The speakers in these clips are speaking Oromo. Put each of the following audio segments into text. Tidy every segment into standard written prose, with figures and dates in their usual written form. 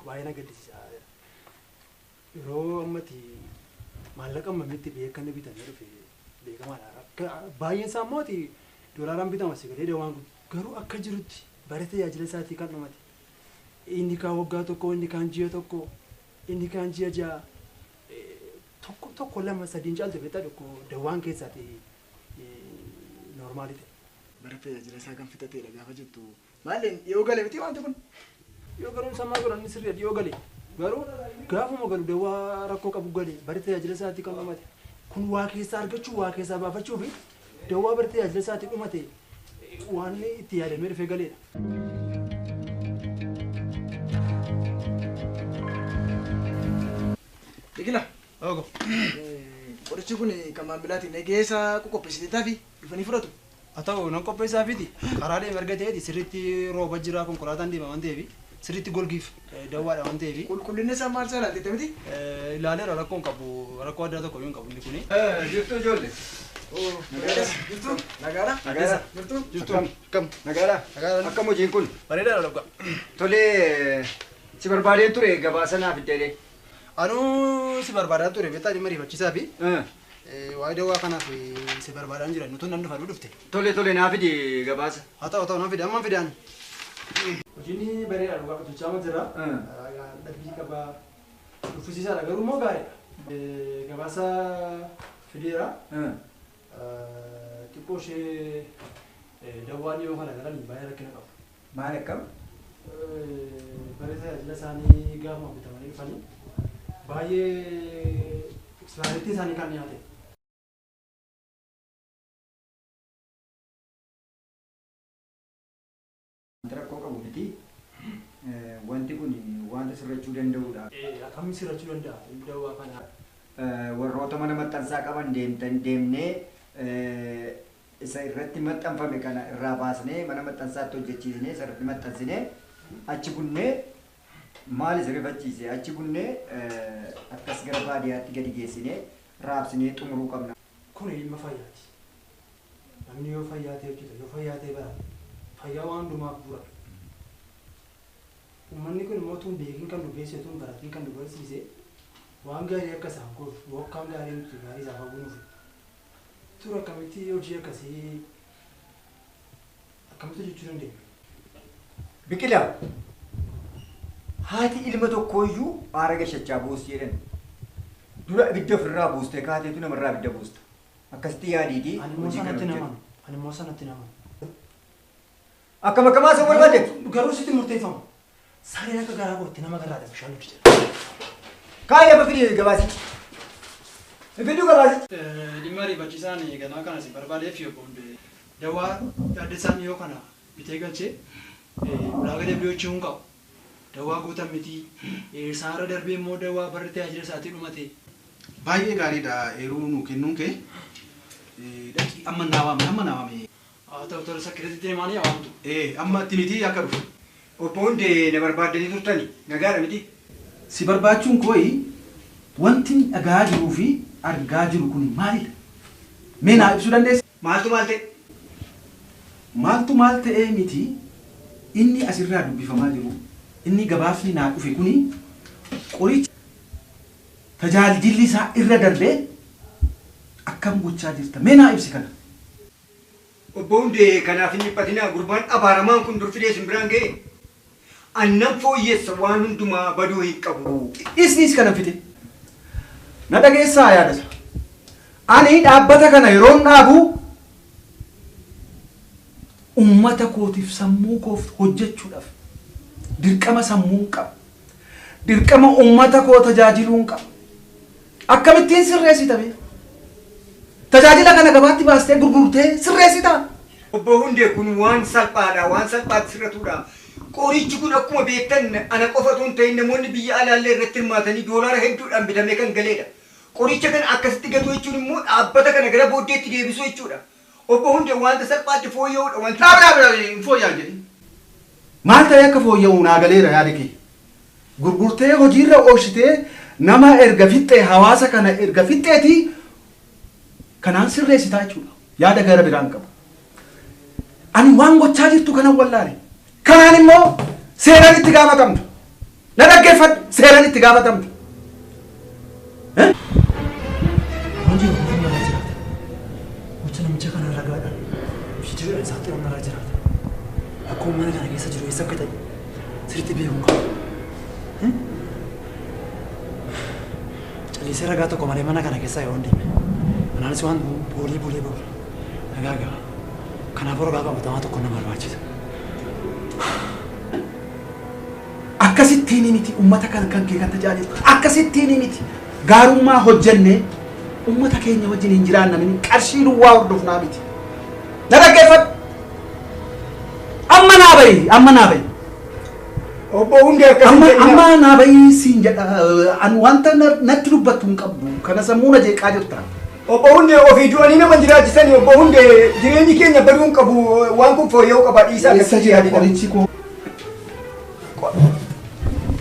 Baay'ee na gaddisiisa. Yeroo ammatti maallaqa ammamitti beekan bitamee dhufe beekamaadha. Akka baay'een isaa immoo doolaaraan bitama si galee dawaan kun garuu akka jirutti bara tajaajila isaatii kan dhumate. Inni kaan waggaa tokko, inni kaan ji'a tokko, inni kaan ji'a ja'a. Tokko tokko lama sadiin caaltu beektaa tokko dawaan keessaati normaali ta'e. Bara tajaajila isaa kan fixateedha gaafa jettu maalleen dhiyoo gale miti wanti kun. Yoo garuu sammaa godhan inni sirrii dhiyoo gale. Garuu gaafuma galu dawaa rakkoo qabu gale bara tajaajila isaatii kan dhumate. Kun waa keessaa argachuu waa keessaa baafachuu fi dawaa bara tajaajila isaatii dhumate waan itti yaadamee dhufee galeedha. Biqila. Ogo. Qorichi kun kan maamilaatiin eegee isaa qopheessitee taafi dhufanii fudhatu. Haa ta'u nan qopheessaa fiti karaa deema erga ta'eeti sirriitti rooba jira konkolaataan deema waan ta'eef sirriitti golgiif dawwaadha waan ta'eef. Qulqullinni isaa maal isaa ilaaltee miti? Ilaaleera rakkoo hin qabu rakkoo addaa tokko iyyuu hin qabu inni kuni. Jirtu ijoollee. Nagaadha. Jirtu? Nagaadha. Nagaadha. Jirtu? Jirtu. Akkam? Nagaadha. Akkam hojiin kun? Bareedaadha dhugaa. Tolee, si barbaadeen ture gabaasa naaf fiddeedhe. Anuu si barbaadaa ture beektaa dhimma rifachiisaa fi waa'ee dawaa kanaaf si barbaadaan jira nuti nan dhufa dhufte. Tole tole naa fidi gabaasa. Haa ta'u ta'u nan fide amma fidaan. Hojiin bareedaa dhugaa hojjechaa jira. Dhabbii qabaa dhuffisiisaadha garuu immoo gaariidha. Gabaasa fideera. Xiqqoo ishee dawaan dhiyoo kana galan baay'ee rakkina qabu. Maal akkam? Bara tajaajila isaanii gaafuma bitamanii dhufanii baay'ee expiry isaanii kan dhiyaate. Wanti rakkoo qabu miti. Wanti kun wanta sirrachuu danda'udha. Akkamiin sirrachuu danda'a dawaa kana? Warroota mana maxxansaa qaban deemtan deemnee isa irratti maxxanfame kana irraa baasnee mana maxxansaatti hojjechiisnee isa irratti maxxansinee achi bunnee maal isa rifachiise achi bunnee akkas gara baadiyyaatti gadi geessinee raabsinee xumuruu qabna. Kun dhimma fayyaati. Namni yoo fayyaa ta'e hojjeta, yoo fayyaa ta'e barata. Fayyaa waan hundumaaf bu'uura. Uummanni kun immoo tun beekin kan nu beeksise tun baratiin kan nu barsiise waan gaarii akka isaan gootu yookaan gaarii nuti gaarii isaaf hawwunuuf. Tura akkamitti hojii akkasii akkamitti hojjechuu dandeenya? Biqilaa haati ilma tokkooyyuu aara gashachaa buusti jedhan. Dura ibidda ofirraa buustee kaateetu namarraa ibidda buusta. Akkasitti yaadiitii Ani immoo hojii kana sanatti hojjedhu. namanu. Ani immoo sanatti namanu. Akkam akkamaa isa barbaadetti? Garuu sitti murteeffamu. Sareen akka garaa kootti nama garaadha bishaan hojjeta. Kaayee lafa fidi gabaasichi. Fiduu gabaasichi. Dhimma rifachiisaan ganaa kana si barbaadeef yoo hundee dawaa yaaddessaan yoo kana bitee galchee ulaagaa WHO hin qabu. Dawaa guutan miti. Isaarra darbee immoo dawaa barri tajaajila isaatii dhumate. Baay'ee gaariidha eeruu nu kennuun kee. Dhaqii amma naa waame amma naa waame. Haa ta'u tola sakkireetti deemaanii waamtu. Amma itti miti akka dhufu. Obbo Hundee na barbaaddanii turtani nagaadha miti. Si barbaachuun kooyi wanti dhagaa jiruu fi argaa jiru kun maalidha? Mee naa ibsuu dandeessa? Maaltu maal ta'e? Maaltu maal ta'ee miti inni asirraa dubbifamaa jiru inni gabaasni naa dhufe kuni qoricha tajaajilli isaa irra darbee akkam gochaa jirta? Mee naa ibsi kana. Obbo Hundee kanaaf hin dhiphatinaa gurbaan abaaramaan kun dur fidee isin biraan ga'e. Annan fooyyessa waan hundumaa baduu hin qabu. Isnis kana fide. Na dhageessaa yaadata. Ani dhaabbata kana yeroon dhaabu ummata kootiif sammuu koof hojjechuudhaaf dirqama sammuun qaba. Dirqama ummata koo tajaajiluun qaba. Akkamittiin sirreessita bee? Tajaajila kana gabaatti baastee gurgurtee sirreessita. Obbo Hundee kun waan salphaadha waan salphaatti sirratudha. Qorichi kun akkuma beektan ana qofa otoo hin ta'in namoonni biyya alaallee irratti hirmaatanii doolaara hedduudhaan bitamee kan galeedha. Qoricha kana akkasitti gatu jechuun immoo dhaabbata kana gara booddeetti deebisuu jechuudha. Obbo Hundee wanta salphaatti fooyya'uudha wanti. Dhaabi dhaabi dhaabi hin fooyya'an jedhin. Maal ta'ee akka fooyya'u naa galeera yaada kee. Gurgurtee hojiirra oolchitee nama erga fixxee hawaasa kana erga fixxeeti kanaan sirreessitaa jechuudha. Yaada gara biraan qabu. Ani waan gochaa jirtu kanan wallaale. Kanaan immoo seeraan itti gaafatamta. Na dhaggeeffadhu seeraan itti gaafatamta. Wanti yeroo narra jiraata. Gocha namicha kana ragaadhaan viidiyoodhaan isaatti narra jiraata. Akkuma mana kana keessa jiru eessa akka ta'e sirriitti beekuun qaba. Callisee ragaa tokko malee mana kana keessa yoo hin deeme. Kanaanis waan boolii bulee babu nagaa gaha. Kanaafuu ragaa qabatamaa tokko na barbaachisa. Akkasittiin miti uummata kan kan kee kan tajaajilu. Akkasittiin miti gaarummaa hojjennee uummata keenya wajjin hin jiraanna mini qarshii duwwaa hordofnaa miti. Na dhaggeeffadhu. Amma naa bahi amma naa bahi. Obbo Hundee akkas Amma hin jedhina. amma naa bahi siin jedha an wanta natti dubbattu hin qabdu kana sammuu na jeeqaa jirta. Obbo Hundee ofii du'anii nama jiraachisanii obbo Hundee jireenyi keenya baduu hin qabu waan kun fooyya'uu qaba dhiisaa Eessa akkasii jira yaadina. qorichi koo?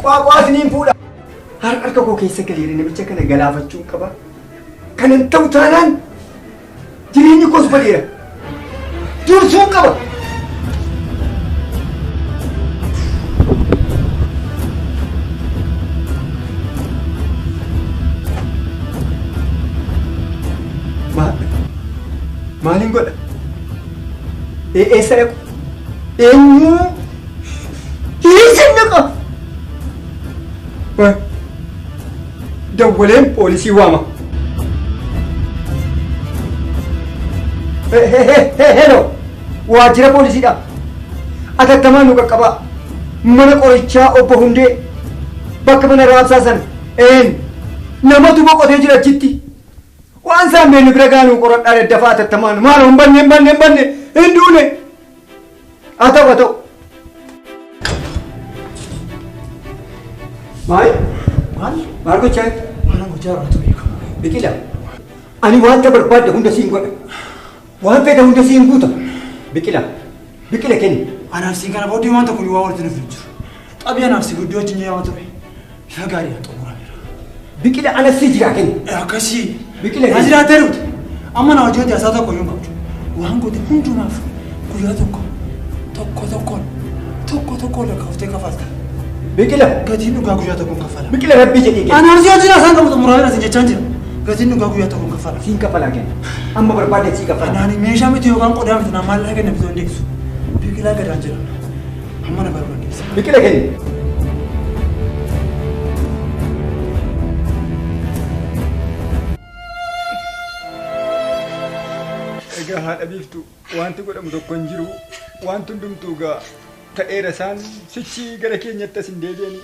Qaaqaa isiniin fuudha. Harka koo keessa galeera namicha kana galaafachuu hin qaba. Kan hin ta'u taanaan jireenyi koos badeera. Dursuu hin qaba. Maaliin godha? Eessa dhaqu? Eenyu? Eessa dhaqa? Dawwaleen poolisii waama. Hello! Waajjira poolisiidha. Atattamaan nu qaqqabaa. Mana qorichaa obbo Hundee bakka mana raabsaa sana. Namatu boqotee jira achitti. Waan isaan beeknu bira gaanuu qoradhaa daddafaa atattamaan. Maal hin banne hin banne hin banne hin duune. Haa ta'u haa ta'u. Maal? Maal? Maal gochaa jirtu? Maal gochaa jirtu beeku. Biqila. Ani wanta barbaadde hunda siin godha. Waan fedhe hunda siin guuta. Biqila. Biqila kenni. Anaaf siin kana booddee waan tokko waa walitti nuuf hin jiru. Xabii anaaf si guddoo wajjin yaama ture. Bifa gaariidhaan xumurameera. Biqila anas si jiraa kenni. Akkasii. Biqila Na kenni. jiraattee dhufte. Amma na hojii hojii tokko iyyuu hin qabdu. Waan goote hundumaaf guyyaa tokko tokko tokkoon tokko tokkoon lakkooftee kafalta. Biqila. Gatiin dhugaa guyyaa tokkoon kaffala. Biqila rabbii jedhii kenni. Anaaf si hojii isaan qabu xumurameera sin jechaan jira. Gatiin dhugaa guyyaa tokkoon kaffala. Siin kaffalaa kenni. Amma barbaadde sii kaffala. Anaani meeshaa miti yookaan qodaa miti naan maallaqa kenna bitoo hin deebisu. Biqilaa gadaan jira. Amma na barbaaddeessa. Biqila kenni. Egaa haadha biiftuu wanti godhamu tokko hin jiru. Wanti hundumtuu egaa ta'eera isaan sichi gara keenyatti as hin deebi'anii.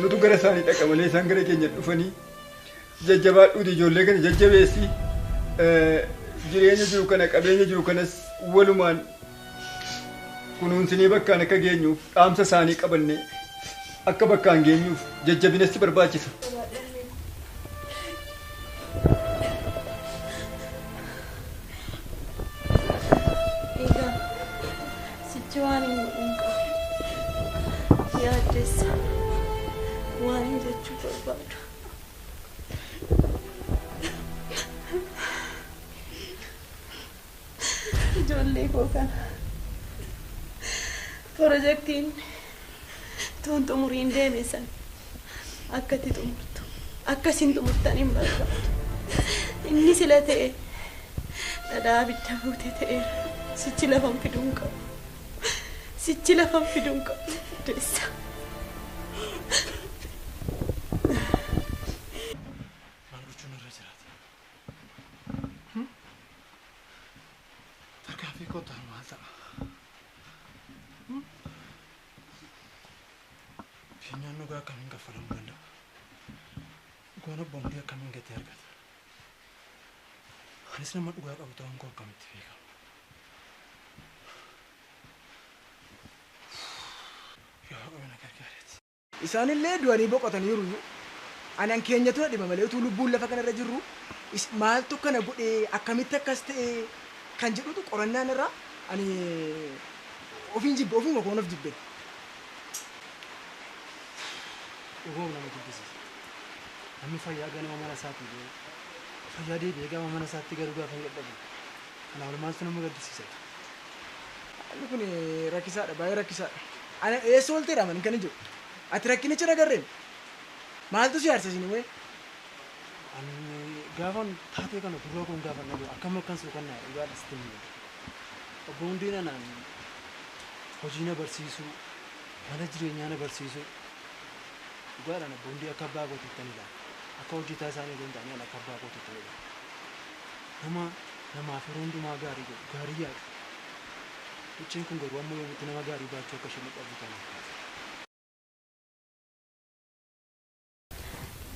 Nutu gara isaanii dhaqa malee isaan gara keenya dhufanii jajjabaadhuuti ijoollee kana jajjabeessi. Jireenya jiru kana qabeenya jiru kanas walumaan kunuunsinee bakkaan akka geenyuuf dhaamsa isaanii qabanne akka bakkaan geenyuuf jajjabinasti barbaachisa. Egaa sichi waan hin godhin qabu. Yaaddeessa waan hin jechuu barbaadu. Ijoollee koo kana pirojektiin tuun xumuriin deeme san akka itti xumurtu akkasiin xumurtan hin barbaadu. Inni sila ta'e dhadhaa abidda buute ta'eera. Sichi lafan fiduu hin qabu. Sichi lafan fiduu hin qabu. Deessa. Maal gochuun irra jiraata? Tarkaanfii kottaan maal ta'a? Fiinyaan dhugaa akkamiin kaffalamuu danda'a? Dhugaan obbo Hundee akkamiin gatii argata? Anis nama dhugaa qabu ta'uun koo akkamitti beekama? Yaa Waaqayyo na gargaareeti. Isaanillee du'anii boqotaniiru. Anan keenyatu na dhiba malee utuu lubbuun lafa kanarra jirru maaltu kana godhee akkamitti akkas ta'e kan jedhutu qorannaan irraa ani ofiin jibbe ofiuma koon of jibbe. Dhuguma nama jibbisiisa. Namni fayyaa ganama mana isaatii ba'ee fayyaa deebi'ee gama mana isaatti galuu gaafa hin dadhabu. Kanaaf maaltu nama gaddisiisa? Haalli kun rakkisaadha baay'ee rakkisaadha. Ana eessa oolteedha man kan jiru. Ati rakkinicha hin agarreem? Maaltu si aarsa isin wee? Ani gaafan taatee kana gurra koon gaafa dhabu akkam akkan suukannaa dhugaadha sitti himuu. Obbo Hundeen anaan hojii na barsiisuu, mana jireenyaa na barsiisuu. Dhugaadhaan obbo Hundee akka abbaa kootiitti ani ilaala. Akka hojjetaa isaanii otoo hin taane ani akka abbaa kootiitti ani ilaala. Nama namaaf yeroo hundumaa gaarii godhu, gaarii yaadu. Mucceen kun garuu amma yoomitti nama gaarii baachuu akka isheen dadhabdu ta'an.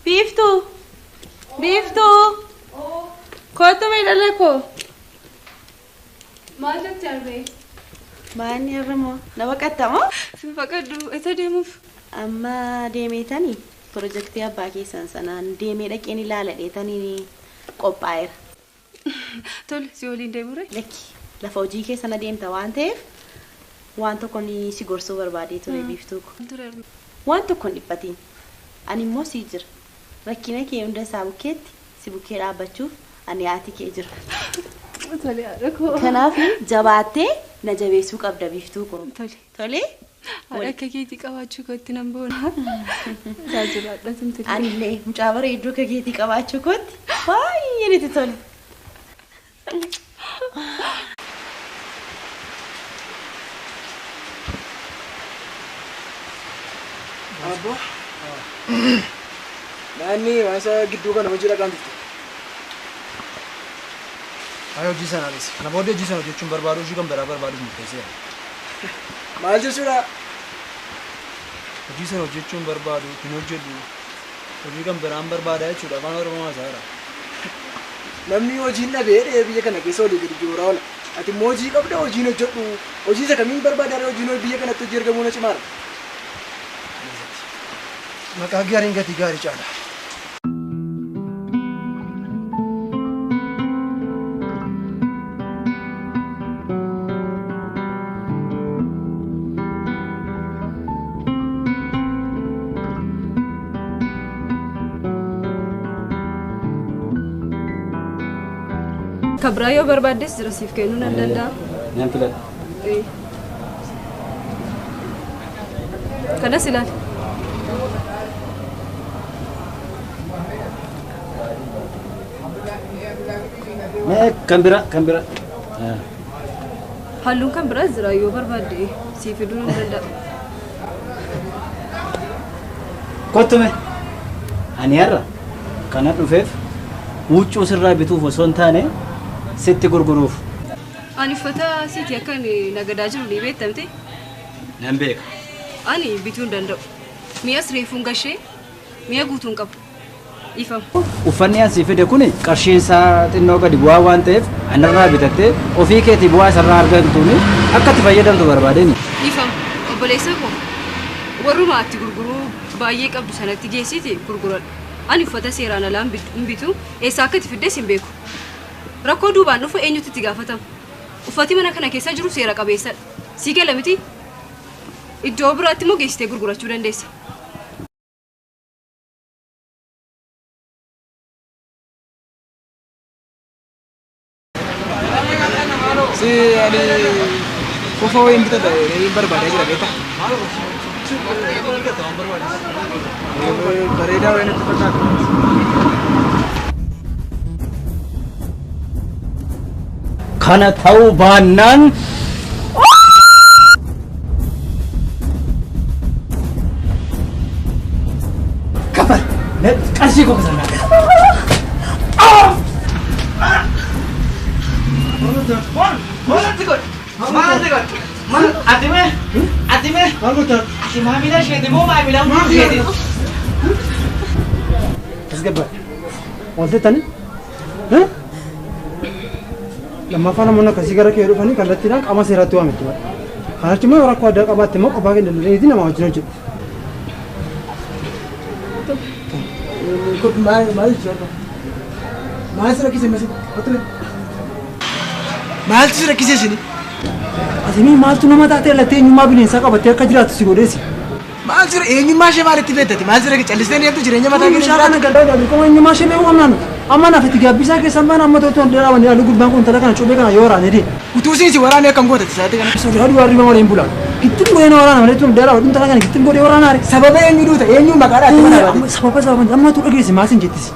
Biiftuu! Biiftuu! Kottu mee dhala koo. Maal jette arbee? Maanni irra moo? Na baqatta moo? Sin baqadhu isa deemuuf. Amma deemeetani pirojektii abbaa keessan sanaan deemee dhaqeen ilaala dheetanii qophaa'eera. Tole si waliin deemure? Lakki lafa hojii keessa na deemta waan ta'eef waan tokko ni si gorsuu barbaadee ture biiftuu ko. Waan tokko hin dhiphatiin. Ani immoo sii jira. Rakkina kee hunda isaa bukkeetti si bukkee dhaabbachuuf ani haati kee jira. Tole haadha koo. Kanaaf jabaattee na jabeessuu qabda biiftuu koo. Tole. Tole. Haadha akka keetii qabaachuu kootti nan boona. Isaa jiraadha tumti. Anillee mucaa bareedduu akka keetii qabaachuu kootti baay'ee natti tole. Abbo. Naanni waan isa gidduu kana hojii dhaqaan turte. Ay hojii sanaanis kana booddee hojii sana hojjechuun barbaadu hojii kan biraa barbaaduuf murteesseera. Maal jechuudha? Hojii sana hojjechuun barbaadu hin hojjedhu hojii kan biraan barbaada jechuudha afaan Oromoo haasa'a. Namni hojiin dhabee dhee biyya kana keessa olii gadi jooraa oola. Ati immoo hojii qabda hojiin hojjedhu. Hojii isa kamiin barbaada hojiin biyya kanatti hojii argamuu na cimaara. Maqaa gaariin gatii gaarii caala. Kabraa yoo barbaaddes jira siif kennuu nan danda'a. Nan filadha. Kanas ilaali. Mee kan bira kan bira. Halluun kan biraas jira yoo barbaadde siif fiduu nan danda'a. Kottu mee. Ani har'a kana dhufeef huccuu sirraa bituuf osoo hin taane sitti gurguruuf. Ani uffata siiti akka inni nagadaa jiru ni beektamte. Nan beeka. Ani bituu hin danda'u. Mi'as reefuun gashee mi'a guutuu hin qabu. Ifama. Uffanni ani sii fide kun qarshiin isaa xinnoo gadi bu'aa waan ta'eef anarraa bitattee ofii keetii bu'aa isarraa argattuun akka itti fayyadamtu barbaadeen. Ifama. Obboleessa koo warruma ati gurguruu baay'ee qabdu sanatti geessiti gurguradhu. Ani uffata seeraan alaa hin bitu eessaa akka itti fiddes hin beeku. Rakkoo duubaan dhufu eenyutu itti gaafatama? Uffati mana kana keessa jiru seera qabeessadha. Sii gala miti? Iddoo biraatti immoo geessitee gurgurachuu dandeessa. Si ani kofoo wayiin bitadha jedhee barbaadaa jira beektaa? Bareedaa wayiin natti fakkaata. Kana ta'uu baannaan kafal qarshii koo kasannaa. Tasgabbaa. Walteettanii? Lammaffaa namoonni akkasii gara kee dhufanii kallattiidhaan qaama seeraatti waamitti bara. Kanaachi immoo rakkoo addaa qabaatte immoo qophaa kee danda'eetii nama wajjin hojjetu. Maal maal jechuudha? Maal si rakkise masi? Maaltu si rakkise isini? Ati maaltu nama taatee lattee eenyummaa bineensaa qabattee akka jiraattu si godheesi. Maal jira eenyummaa ishee maalitti beektati? Maal jira callistee deemtu jireenya mataa kee Bishaan kana gaddaa ilaalu qoma eenyummaa ishee beekuu qabnaan amma naaf itti gaabbisaa keessan baan amma to'atu hundee dhaaban ilaalu gurbaan kun intala kana cuuphee kana yoo waraane dee. Utuu siinsi waraanee akkam gootati sa'aatii kana? Sodaa duwwaa riba malee hin bulaan. Gittin godhee na waraana malee tun hundee dhaaban intala kana gittin godhee waraana are. Sababa eenyu duuta? Eenyu maqaadhaa itti mana baate? Sababa sababa amma tu dhageessi maal sin jettisi?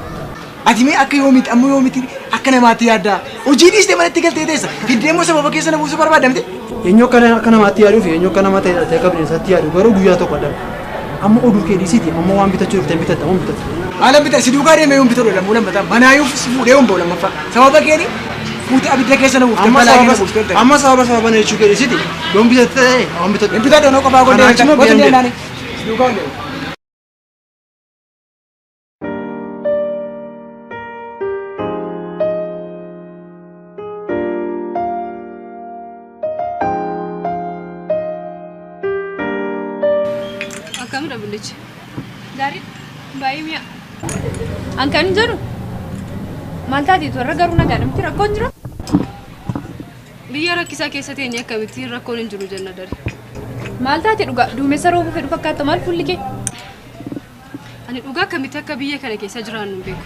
Ati mee akka yoomiiti amma yoomiiti akka namaatti yaaddaa? Hojii dhiistee manatti galtee teessa. Fiddee immoo sababa keessa na buusuu barbaadamte? Eenyu akka namaatti yaaduu fi eenyu akka nama ta'e akka bineensaatti yaadu garuu guyyaa tokko adda. Amma oduu kee dhiisiiti amma waan bitachuu dhuftee bitatta amma bitatta. Haala bita si duukaa deemee yoon bitadhu lammuu lammataa manaa yoo fuudhee yoon ba'u lammaffaa sababa keeni fuutee abidda keessa na buuftee balaa keessa buuftee. Amma sababa sababa na jechuu kee dhiisiiti yoon bitatte ta'e waan bitadhu. Hin bitadhu noo qofaa godhee bitadhu deemnaani si duukaa deemu. Akkamidha bullichi? Gaarii baay'ee mi'a. An kan jedhu maal taateetu warra garuu nagaa namti rakkoon jira? Biyya rakkisaa keessa teenye akkamittiin rakkoon hin jiru jenna dari. Maal taate dhugaa duumessa roobuu fedhu fakkaata maal fuulli kee? Ani dhugaa akkamitti akka biyya kana keessa jiraannu hin beeku.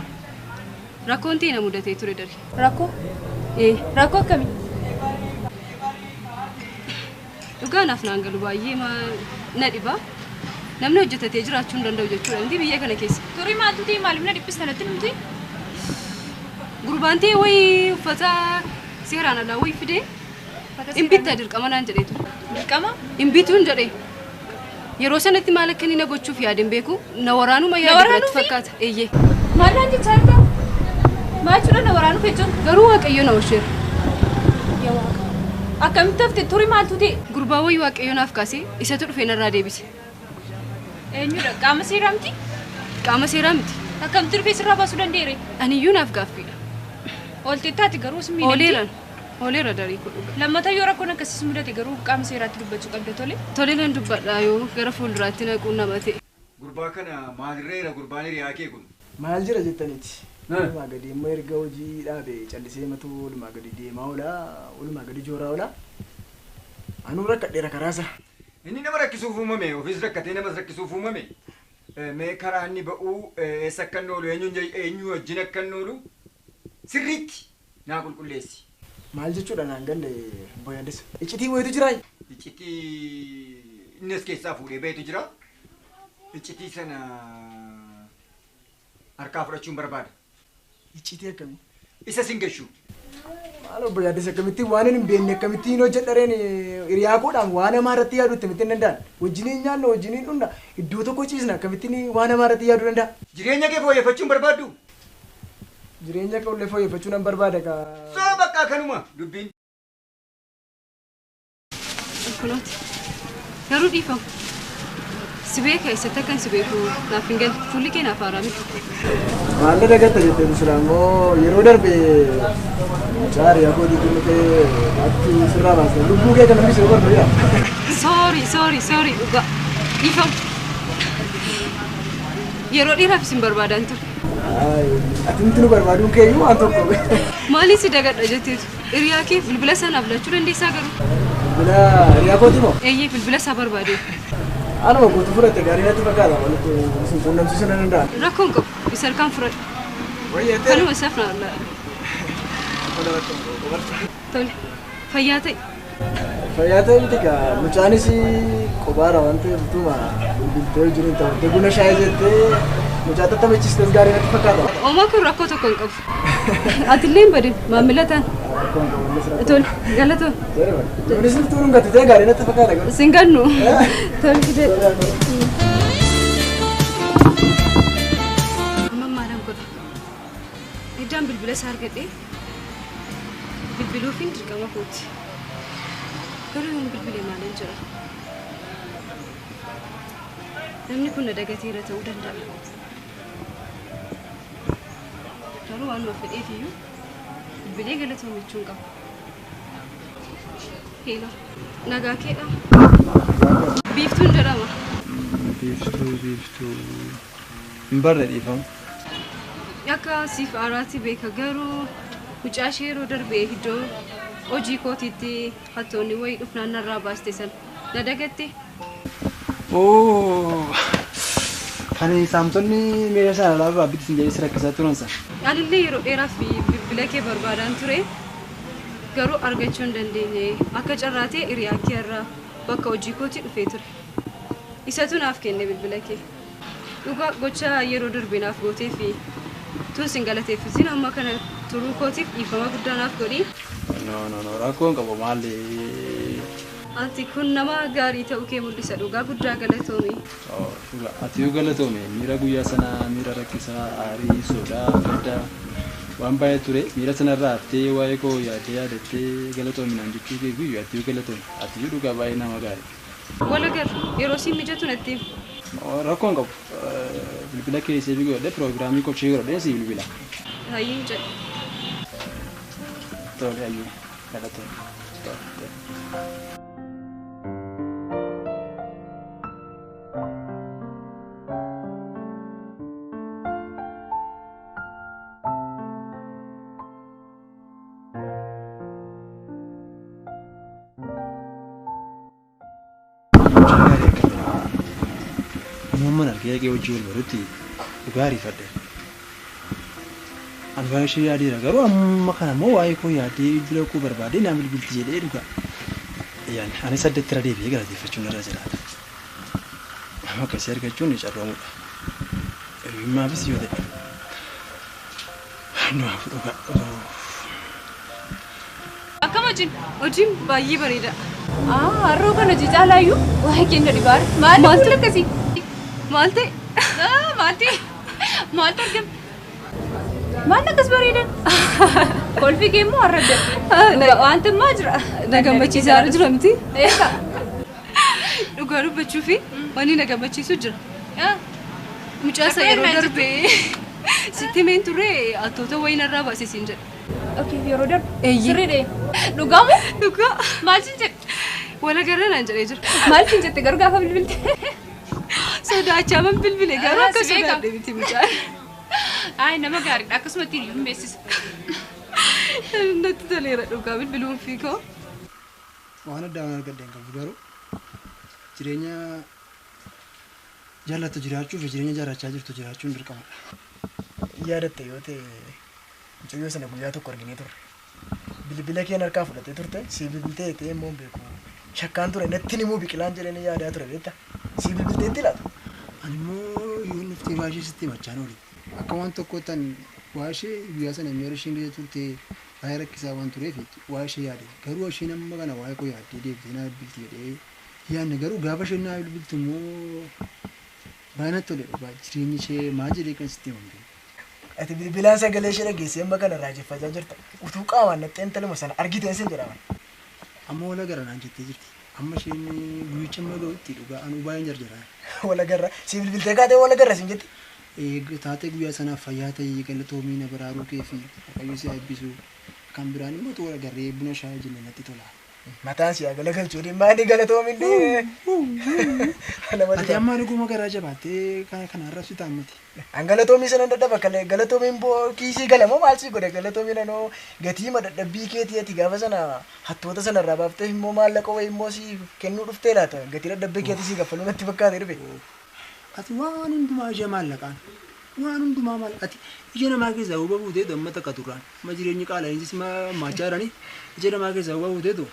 Rakkoon ta'e na mudatee ture dari. Rakkoo? Ee rakkoo akkamii? Dhugaa naaf naan galu baay'ee na dhiba. Namni hojjetatee jiraachuu hin danda'u jechuudha miti biyya kana keessa. Turii maaltu ta'e maaliif na dhiphista natti himti? Gurbaan ta'e wayii uffata seeraan alaa wayii fidee hin bitta dirqama naan jedhee ture. Dirqama? Hin bituun jedhee. Yeroo sanatti maal akka inni na gochuuf yaade hin beeku na waraanuma yaade biratti fakkaata. Eeyyee. Maal naan jechaa jirta? Maal jechuudha na waraanuuf jechuun? Garuu Waaqayyo na oolcheera. Yaa Waaqa. Akkamitti hafte turii maaltu ta'e? Gurbaa wayii Waaqayyo naaf kaasee isatu dhufee narraa deebise. Eenyudha? Qaama seeraa miti? Qaama seeraa miti. Akkamitti dhufee sirraa baasuu danda'eere? Aniyyuu naaf gaaffiidha. Ooltee taate garuu si miidhamti? Ooleera. Ooleera darii koo dhuga. Lammataa yoo rakkoon akkasiis mudate garuu qaama seeraatti dubbachuu qabda tole? Tole nan dubbadha yoo gara fuulduraatti naquun nama ta'e. Gurbaa kana maalirreera gurbaan hiriyaa kee kun? Maal jira jettaniiti? Walumaa gadi immoo erga hojii dhaabe callisee matuu walumaa gadi deemaa oola walumaa gadi jooraa oola. Anuu rakkadheera karaasa. Inni nama rakkisuuf uumame ofiis rakkatee namas rakkisuuf uumame mee karaa inni ba'uu eessa akka inni oolu eenyu wajjin akka inni oolu sirriitti naa qulqulleessi. Maal jechuudha naan galle Boyyaadis? Iccitii wayitu jiraa? Iccitii inni as keessaa fuudhee bahetu jira. Iccitii sana harkaa fudhachuun barbaada. Iccitii akkamii? Isa sin gashu. Maal obbo Yaaddis akkamittiin waan hin beekne akkamittiin hojjedhareen hiriyaa koodhaan waan hamaa irratti yaaduu akkamittiin danda'an? Wajjiniin nyaanna wajjiniin dhugna iddoo tokko ciisna akkamittiin waan hamaa irratti yaaduu danda'a? Jireenya kee fooyyeffachuun barbaaddu? Jireenya koo illee fooyyeffachuu nan barbaada kaa. Soo bakka kanuma dubbiin. Kunooti. Garuu dhiifama. Si beeka eessatti akkan si beeku naaf hin galle fuulli kee naaf haaraa miti. Maal na dagatta jettee silaa immoo yeroo darbe mucaa hiriyaa kootii kennitee atti sirraa baasta lubbuu kee kan hambisee barbaada. Soorii soorii soorii dhugaa dhiifama. Yeroo dheeraaf isin barbaadan ture. Ati nuti nu barbaaduun kee iyyuu waan tokko. Maaliin si dagadha jetteetu hiriyaa kee bilbila sanaaf lachuu dandeessaa garuu. Bilbila hiriyaa kootii moo? Eeyyee bilbila isaa barbaade. Anuma guutuu fudhatte gaarii natti fakkaata walitti isin quunnamsiisuu nan danda'a. Rakkoon qabu isa harkaan fudhadhu. Kanuma isaaf na laala. Tole fayyaa ta'e. Fayyaa ta'e miti kaa mucaanis kophaadha waan ta'eef utuma bilbiltee wajjin ta'u buna shaayii jettee mucaa tattamachiistes gaarii natti fakkaata. Oomaa kun rakkoo tokko hin qabu. Atillee hin badin maamila ta'an. Tole galatoon. Kunis liftuu nu gattitee gaarii natti fakkaata garuu. Sin gannu. Tole fidee. Amma maalan godha? Iddaan bilbila isaa argadhee bilbiluufiin dirqama kooti. Garuu yoon bilbile maalan jira? Namni kun na dagateera ta'uu danda'a. Garuu waanuma fedheef iyyuu bilbilee galatoomachuu hin qabu. Heeloo, nagaa keedha. Biiftuun jedhama. Biiftuu biiftuu hin barre dhiifama. Akka siif haaraatti beeka garuu mucaa ishee yeroo darbe iddoo hojii kootiitti hattoonni wayii dhufnaan narraa baaste sana na dagatte. Oh. Kan saamtonni meeshaa sana alaarraa bitti jedhee si rakkisaa turan sana. Anillee yeroo dheeraaf bilbila kee barbaadaan ture. Garuu argachuu hin dandeenye. Akka carraa ta'e hiriyaa kee irraa bakka hojii kootii dhufee ture. Isatu naaf kenne bilbila kee. Dhugaa gocha yeroo darbe naaf gootee fi tun sin galateeffatin amma kana turuu kootiif dhiifama guddaa naaf godhi. No no no rakkoon qabu maali? Ati kun nama gaarii ta'uu kee mul'isa dhugaa guddaa galatoomi. Dhugaa ati yoo galatoome miira guyyaa sanaa miira rakkisaa aarii sodaa gaddaa waan baay'ee ture miira sanarraa haftee waa'ee koo yaaddee yaadattee galatoominaan jechuu kee guyyuu ati yoo galatoome ati yoo dhugaa baay'ee nama gaarii. Wal agarra yeroo siin mijatu natti himi. Rakkoon qabu bilbila kee seebii godhadhee piroogiraamii kochee godhadhee si bilbila. Hayyuu jedhe. Tole hayyuu galatoomi. Tole. Uumamman argee dhaqee hojii wal barutti dhugaa ariifadhe. Ani waa'ee ishee yaadeera garuu amma kana immoo waa'ee koo yaaddee bilbila koo barbaadee naa bilbilti jedhee dhugaa. Yaani anis addatti irra deebi'ee galateeffachuun irra jiraata. Nama akkasii argachuun ni carroomudha. Hiriyummaafis yoo ta'e. Hundumaaf dhugaa. Akkam hojiin? Hojiin baay'ee bareeda. Harroo kan hojii caalaayyuu waa'ee keenya dhibaara. Maal fuula akkasii? Maal ta'e? Maal ta'e? Maaltu argame? Maal akkas bareedan? Kolfi kee immoo har'a adda. Wanti ammaa jira. Na gammachiisaa jira miti? Dhugaa dubbachuu fi wanni na gammachiisu jira. Mucaa isa yeroo darbe sitti himeen turre attoota wayii narraa baase siin jedhe. Okay, yeroo darbe. Sirriidha. Dhugaa moo? Dhugaa. Maal siin jedhe? Wal agarra naan jedhee jira. Maal siin jette garuu gaafa bilbilte? Sodaachaa man bilbile garuu akka sodaadhe miti mucaan. Ay nama gaariidha akkasumatti hiriyyuu hin beeksisa. Natti toleera dhugaa bilbiluun fiikoo. Waan addaa waan argadhe hin qabu garuu jireenya jaallattu jiraachuu fi jireenya jaallachaa jirtu jiraachuun dirqamadha. Yaadatte yoo ta'e mucayyoo sana guyyaa tokko arginee turre. Bilbila keen harkaa fudhatee turte si bilbiltee ta'ee immoo hin beeku. Shakkaan ture natti himuu biqilaan jedhanii yaadaa ture beektaa? Si bilbilteetti laata? Ani immoo yoon dhuftee waa ishee sitti himachaan oole. Akka waan tokkootti ani waa ishee guyyaa sana miira isheen keessa turte baay'ee rakkisaa waan tureef waa ishee yaade. Garuu isheen amma kana waa'ee koo yaaddee deebitee naa bilbilti jedhee yaadne garuu gaafa isheen naa bilbiltu immoo baay'ee natti tole dhugaa jireenyi ishee maal jedhee kan sitti himamu. Ati bilbilaan sagalee ishee dhageessee amma kana raajeffachaa jirta. Utuu qaamaan naqxee intaluma sana argiteen sin jedhama. Amma wal agarra naan jettee jirti. Amma isheen guyyicha amma ga'utti dhugaa anuu baay'een jarjaraa. Wal agarra si bilbiltee kaatee wal agarra sin jetti. Taatee guyyaa sanaaf fayyaa ta'ii galatoomii na baraaruu kee fi Waaqayyo si eebbisu kan biraan immoo wal agarree buna shaayii jenne natti tola. Mataan si haa galagalchuu dhimma ani galatoominne. Ati amma dhuguma garaa jabaattee kana arrabsitaa ammati. An galatoomii sana dadhaba kalee galatoomiin boo kiisii galamoo maal sii godhe galatoomiin anoo gatiima dadhabbii keetii ati gaafa sana hattoota sana irraa baaftee immoo maallaqa wayii immoo si kennuu dhuftee laata gatii dadhabbii keetii si kaffaluu natti fakkaate dhufe. Ati waan hundumaa ija maallaqaan waan hundumaa maal ati ija namaa keessaa huba buuteetu amma takka turraan amma jireenyi qaala'insis maachaa jiranii ija namaa keessaa huba buuteetu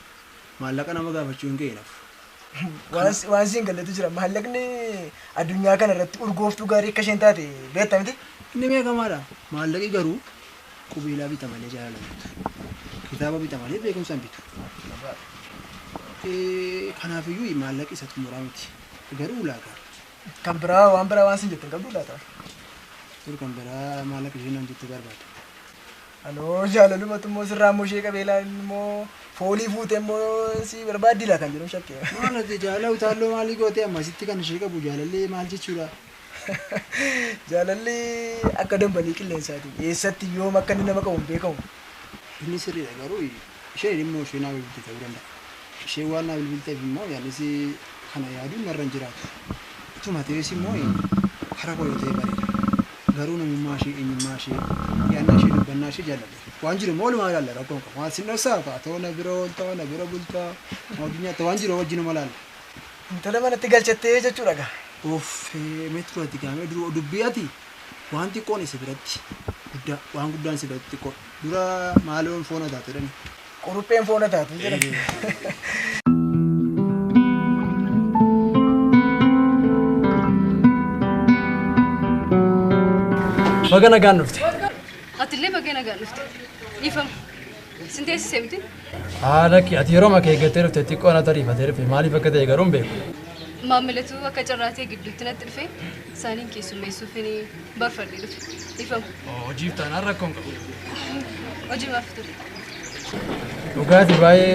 maallaqa nama gaafachuu hin ka'e nafu. Waan siin galatu jira maallaqni addunyaa kana irratti urgooftuu gaarii akka isheen taate beekta miti? Inni beekamaadha. Maallaqi garuu qubeelaa bita malee jaalala bitu. Kitaaba bita malee beekumsa hin bitu. Kanaafiyyuu maallaqi isa xumuraa miti. Garuu ulaagaa. Kan biraa waan biraa waan siin jette hin qabdu laata? Dur kan biraa maallaqa isheen naan jette barbaada. Anoo jaalalumatu immoo sirraa immoo ishee qabee ilaalu immoo foolii fuutee immoo si barbaaddi laa kan jedhamu shakkee. Maal ati jaalala utaalloo maalii gootee amma asitti kan ishee qabu jaalallee maal jechuudha? Jaalalli akka dambalii qilleensaati. Eessatti yoom akka inni nama qabu hin beekamu. Inni sirriidha garuu isheen immoo ishee naa bilbilte ta'uu danda'a. Isheen waan naa bilbilteef immoo yaanis kana yaaduun narra hin jiraatu. Utuma ta'es immoo karaa koo yoo ta'e bareeda. Garuu namummaa ishee eenyummaa ishee yaadnaa ishee dubbannaa ishee jaalladhe. Waan jiru immoo walumaa ilaalla rakkoon qabu. Waan sin dhoksaa kaa ta'uu na bira ooltaa na bira bultaa hojii nyaatta waan jiru wajjinuma ilaalla. Intala manatti galchattee jechuudha gaa. Uffee meetiroo ati gaamee dura dubbii ati waan xiqqoon isa biratti guddaa waan guddaan isa biratti xiqqoon dura maaloon foon taatu jedhani. Qurupheen foon taatu jedhani. Baga nagaan dhufte. Atillee baga nagaan dhufte. Dhiifama. Sin teessisee miti? Lakki ati yeroo makee eeggattee dhufte xiqqoo na tariifatee dhufe maaliif akka ta'e garuu hin beeku. Maamilatu akka carraatee gidduutti natti dhufe isaaniin keessummeessuuf barfadhee dhufe. Dhiifama. Hojiif taanaan rakkoo hin qabu. Hojii maaf ture? Dhugaatii baay'ee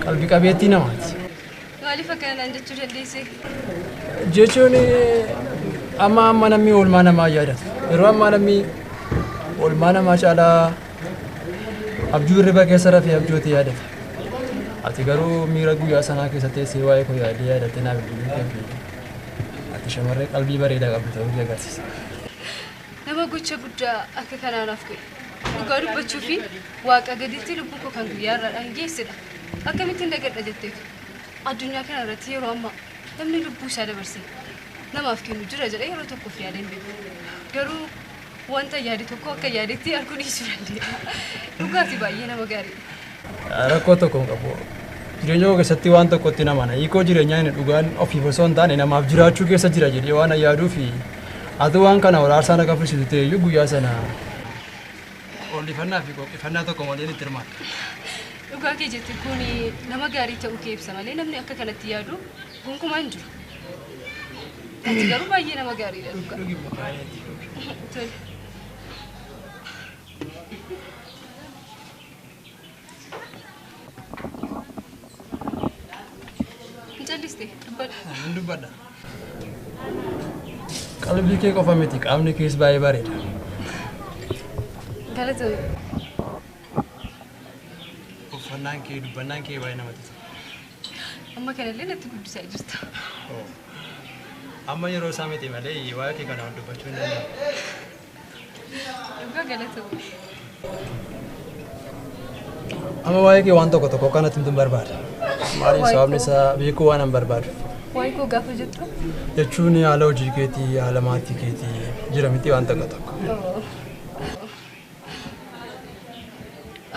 qalbii qabeettii namaati. Maaliif akkana naan jechuu dandeesse? Jechuun amma amma namni oolmaa namaa yaadatu. Yeroo ammaa namni oolmaa namaa caalaa abjuu hirriba keessa rafee abjoote yaadata. Ati garuu miira guyyaa sanaa keessa teessee waa'ee koo yaadee yaadattee naa bilbiluu kee ati shamarree qalbii bareedaa qabdu ta'uu kee agarsiisa. Nama gocha guddaa akka kanaa naaf godhe. Dhugaa dubbachuu fi waaqa gaditti lubbuu koo kan guyyaa irraadhaan geessedha. Akkamittiin dagadha jetteetu. Addunyaa kana irratti yeroo ammaa namni lubbuu isaa dabarse namaaf kennu jira jedhee yeroo tokkoof yaadee hin beeku. Garuu wanta yaade tokko akka yaadetti arguu dhiisuu dandeenya. Dhugaatii baay'ee nama gaariidha. Rakkoo tokko hin qabu. Jireenya koo keessatti waan tokkotti nama na hiikoo jireenyaa inni dhugaan ofiif osoo hin taane namaaf jiraachuu keessa jira jedhee waan yaaduu fi ati waan kana wal na kaffalchiisu ta'e iyyuu guyyaa sana ollifannaa fi qophiifannaa tokko malee itti hirmaata. Dhugaa kee jette kun nama gaarii ta'uu kee ibsa malee namni akka kanatti yaadu gonkumaa hin jiru. Ati garuu baay'ee nama gaariidha dhugaa. Tole. Jalliste dubbadha. Nan dubbadha. Qalbii kee qofa miti qaamni kees baay'ee bareeda. Galatoomi. Uffannaan kee dubbannaan kee baay'ee namatti tola. Amma kanallee natti guddisaa jirta. Amma yeroo isaa miti malee waa'ee kee kana dubbachuu hin danda'amu. Dhugaa galatoomi. Amma waa'ee kee waan tokko tokko kanatti himtuun barbaada. Maaliif sababni isaa beekuu waan hin barbaadu. Waa'ee koo gaafa jettu? Jechuun haala hojii keetii, haala maatii keetii jira miti waan tokko tokko.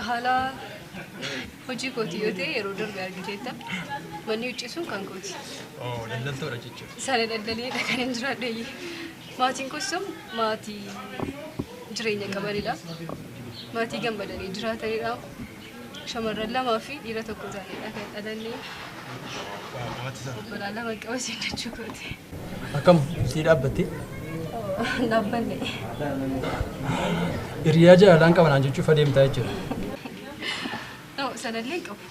Haala hojii kootii yoo ta'e yeroo darbe argiteetta. Manni huccisuun kan kooti. Daldaltoodha jechuudha. Sana daldaleedha kan hin jiraadhe. Maatiin koos maatii jireenya qabanidha. Maatii gammadanii jiraatanidha. Shamarran lamaa fi dhiira tokko ta'anidha kan dhalanne. Obbolaa lama qaba jechuu kooti. Akkam sii dhaabbatte? Dhaabbanne. Hiriyaa jaalalaan qabanaan jechuuf adeemtaa jechuudha. Sanallee hin qabu.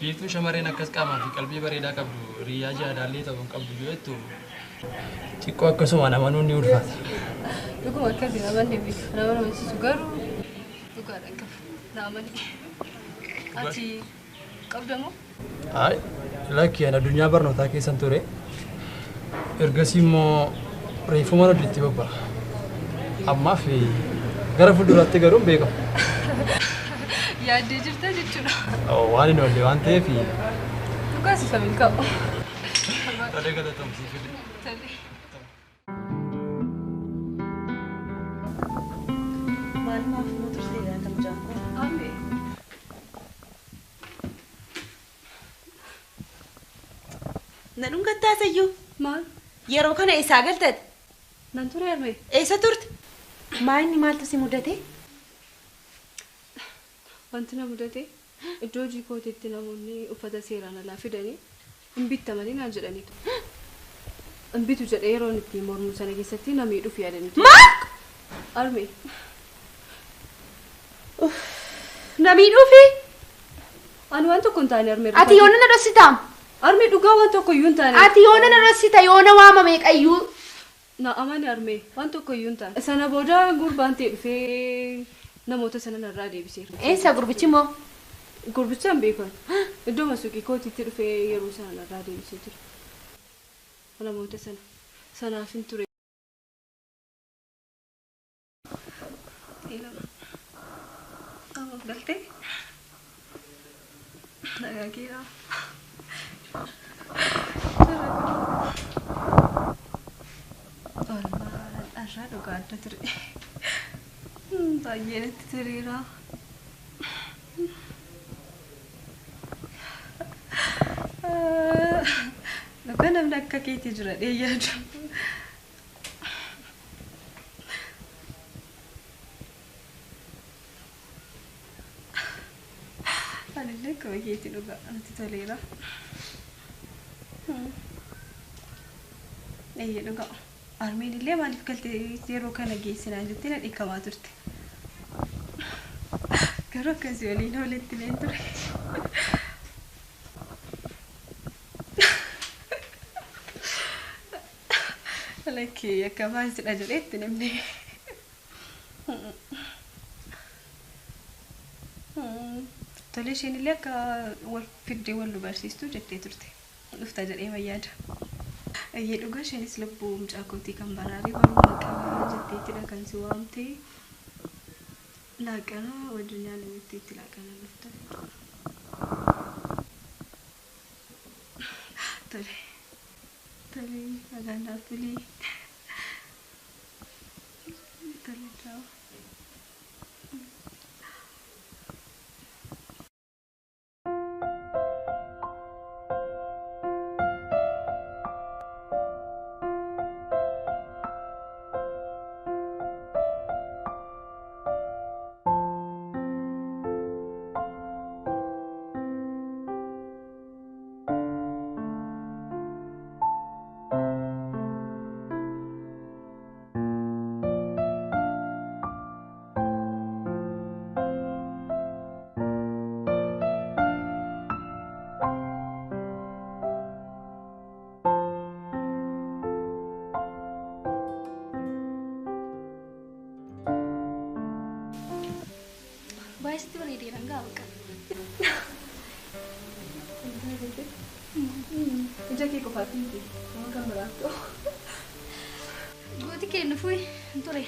Biiftuu shamarreen akkas qaamaa fi qalbii bareedaa qabdu hiriyaa jaalallee ta'uu hin qabdu yoo jettu xiqqoo akkasumaan amanuun ni ulfaata. Dhuguma akkasii namanni beeku nama amansiisu garuu dhugaadhaan qabu na amani. Ati qabda moo? Ayi lakki ani addunyaa barnootaa keessan ture. Ergasii immoo reefuma hojiitti bobba'a. Ammaaf gara fuulduraatti garuu hin beekamu. Yaaddee jirta jechuudha. Waan hin oolle waan ta'eef. Dhugaa si milkaa'u. Tolee galatoomsii fide. Tole. Maalumaaf immoo turtee laata mucaan kun? Amee. Na dhungattaasayyuu. Maal? Yeroo kana eessaa galtate? Nan ture harmee. Eessa turte? Maa inni maaltu si mudate? Wanti na mudate iddoo hojii kootiitti namoonni uffata seeraan alaa fidanii hin bittamanii naan jedhaniitu. Hin bitu jedhee yeroon itti mormuu sana keessatti na miidhuuf yaadaniitu. Maal? Harmee. Na miidhuufi? Ani waan tokko hin taane harmee. Ati yoona na dhoksita? Harmee dhugaa waan tokko iyyuu hin taane. Ati yoona na dhoksita yoona waamame qayyuu. Na amani harmee waan tokko iyyuu hin taane. Sana booda gurbaan ta'e dhufee namoota sana narraa deebiseera. Eessa gurbichi immoo? Gurbicha hin beekan. Iddoo suuqii kootiitti dhufee yeroo sana narraa deebisee ture. Namoota sana sanaaf hin ture. Galtee? Nagaa keeraa. Har'a dhugaa adda ture. Baay'ee natti toleera. Dhugaa namni akka keetii jira dheeyyaadha. Anillee akkuma keetii dhugaa natti toleera. Eeyyee dhugaa. Harmeen illee maaliif galtee yeroo kana geessinaa jettee na dheekkamaa turte. Garuu akkasii waliin ooletti leen ture. Lakkee akka baansidha jedhee itti himne. Tole isheen illee akka wal fiddee wal nu barsiistu jettee turte. Dhufta jedhee yaada. Eeyyee dhugaa isheenis lubbuu mucaa kootii kan baraaree baruma qaba jetteettidha kan si waamte. Laaqana wajjin nyaanna jetteetti laaqana dhufta. Tole. Tole nagaan naaf bulii. Tole ciao. Baay'ee bareedee rangaa baqa. Ija kee qofaatti miti. Nama kan biraattu. Gooti kee nufuyi hin ture.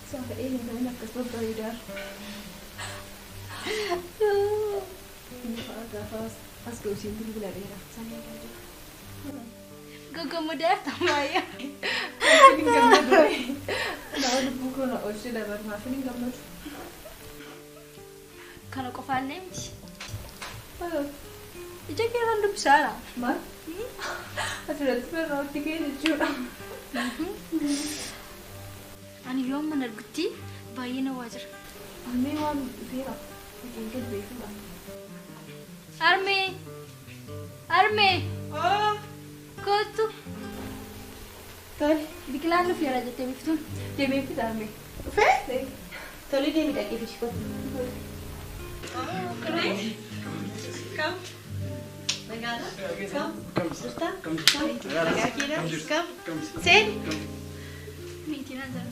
Isaa fedhee hin ta'in akkas babbareedaa. Gaafa as ga'u siin bilbila dheeraa. Isaan eegaa jiru. Gaggammadaa baay'ee. Maafin hin gammadu. Nama lubbuu koo na oolchee dabalu maafin hin gammadu. Kana qofaallee miti. Ija kee irraan dubbisaara. Maal? Asirratti barraa'utti kee jechuudha. Ani yoo amma argutti baay'ee na waa jira. Harmee waan dhufeera. Dhaqeen gad beekudha. Harmee! Harmee! Kootu. Tole. Biqilaan dhufeera jettee biftuun. Deemee fida harmee. Dhufee? Tole deemi dhaqee fi kootu. Kam? Nagaadha? Kam? Jirta? Kam? Nagaa keedha? Kam? Seen? Meetiin jira.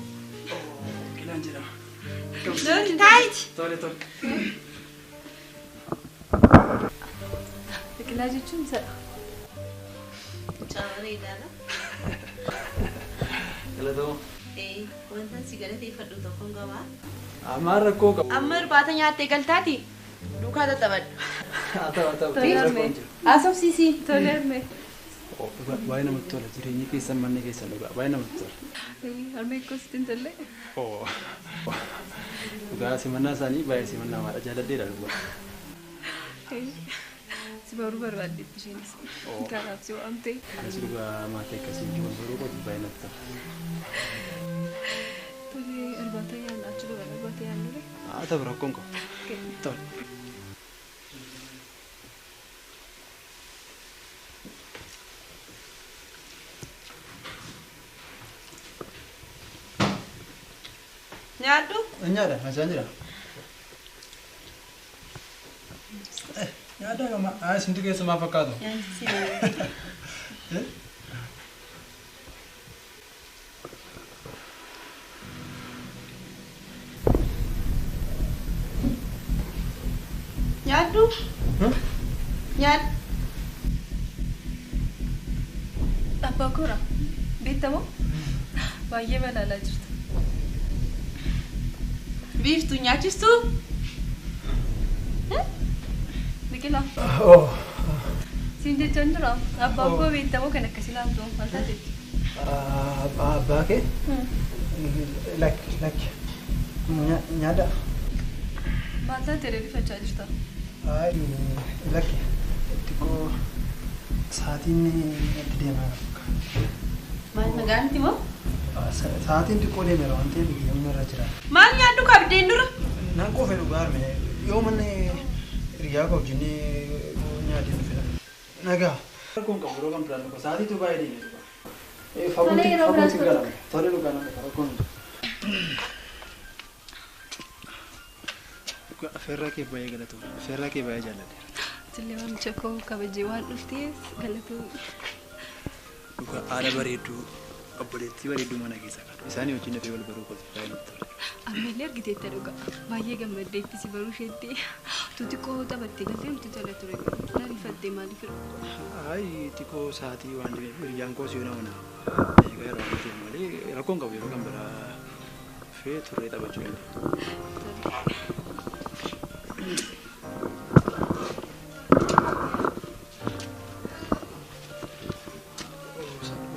Biqilaan jedhama. Tole taayiti. Tole tole. Biqilaa jechuun isadha. Mucaa bareedaadha. Galatoo. Wanta si galateeffadhu tokkoon qabaa. Ammaan rakkoo qabu. Amma irbaata nyaattee galtaati duukaa tattaphadhu. Haa ta'u haa ta'u. Tole harmee. Haasofsiisii. Tole harmee. Baay'ee namatti tola. Jireenyi keessan manni keessan dhugaa baay'ee namatti tola. Harmee koo sitti hin tolle. Dhugaa simannaa isaanii baay'ee simannaa maadha. Jaaladheedha dhugaa. Si baruu barbaaddeetti isheenis. Kanaaf si waamte. Anis dhugaa maatii akkasii wajjin baruu kootu baay'ee natti tola. Tole irbaata nyaanna achi dhugaa irbaata nyaannu. Haa ta'u rakkoon qabu. Tole. Nyaadhu? Nyaadha, maasaan jira. Nyaadha gama, isintu keessa maal fakkaatu? Nyaadhu? Nyaadhu. Abbaa koora, beektamoo? Baay'ee balaalaa jirta. Biiftuu nyaachistuu? Biqilaa. Siin jechaan jira. Abbaan koo beektamoo kan akkasii laamtu maal taateetti? Abbaa kee? Lakki lakki. Nyaadha. Maal taatee rifachaa jirta? Lakki xiqqoo sa'aatiin itti deemaa jira. Maal nagaan itti moo? Sa'aatiin xiqqoo deemeera waan ta'eef deemuu irra jira. Maal nyaadhu qabdeen dura? Nan qofe dhugaa arme yoo manni hiriyaa koo wajjin nyaatee dhufedha. Nagaa. Rakkoon qabu yeroo kan biraan dhufa sa'aatiitu baay'ee deemee dhufa. Fagootti fagootti galama. Tole dhugaa nama rakkoon hin jiru. Affeerraa kee baay'ee galatoomna. Affeerraa kee baay'ee jaalladheera. Tillee waamicha koo kabajee waan dhufteef galatoomna. Dhugaa haadha bareedduu obboleettii bareedduu mana keessa kan isaanii wajjin dafee wal baruu kooti baay'ee natti tola. Ammallee argiteetta dhugaa baay'ee gammaddeetti si baruu isheetti tu xiqqoo taphattee galtee nuti tola ture na rifattee maaliif Ayi xiqqoo sa'aatii waan deemeef hiriyyaan koos yoo nama na eegaa yeroo waan ta'eef malee rakkoon qabu yeroo kan biraa dhufee turree taphachuu danda'a.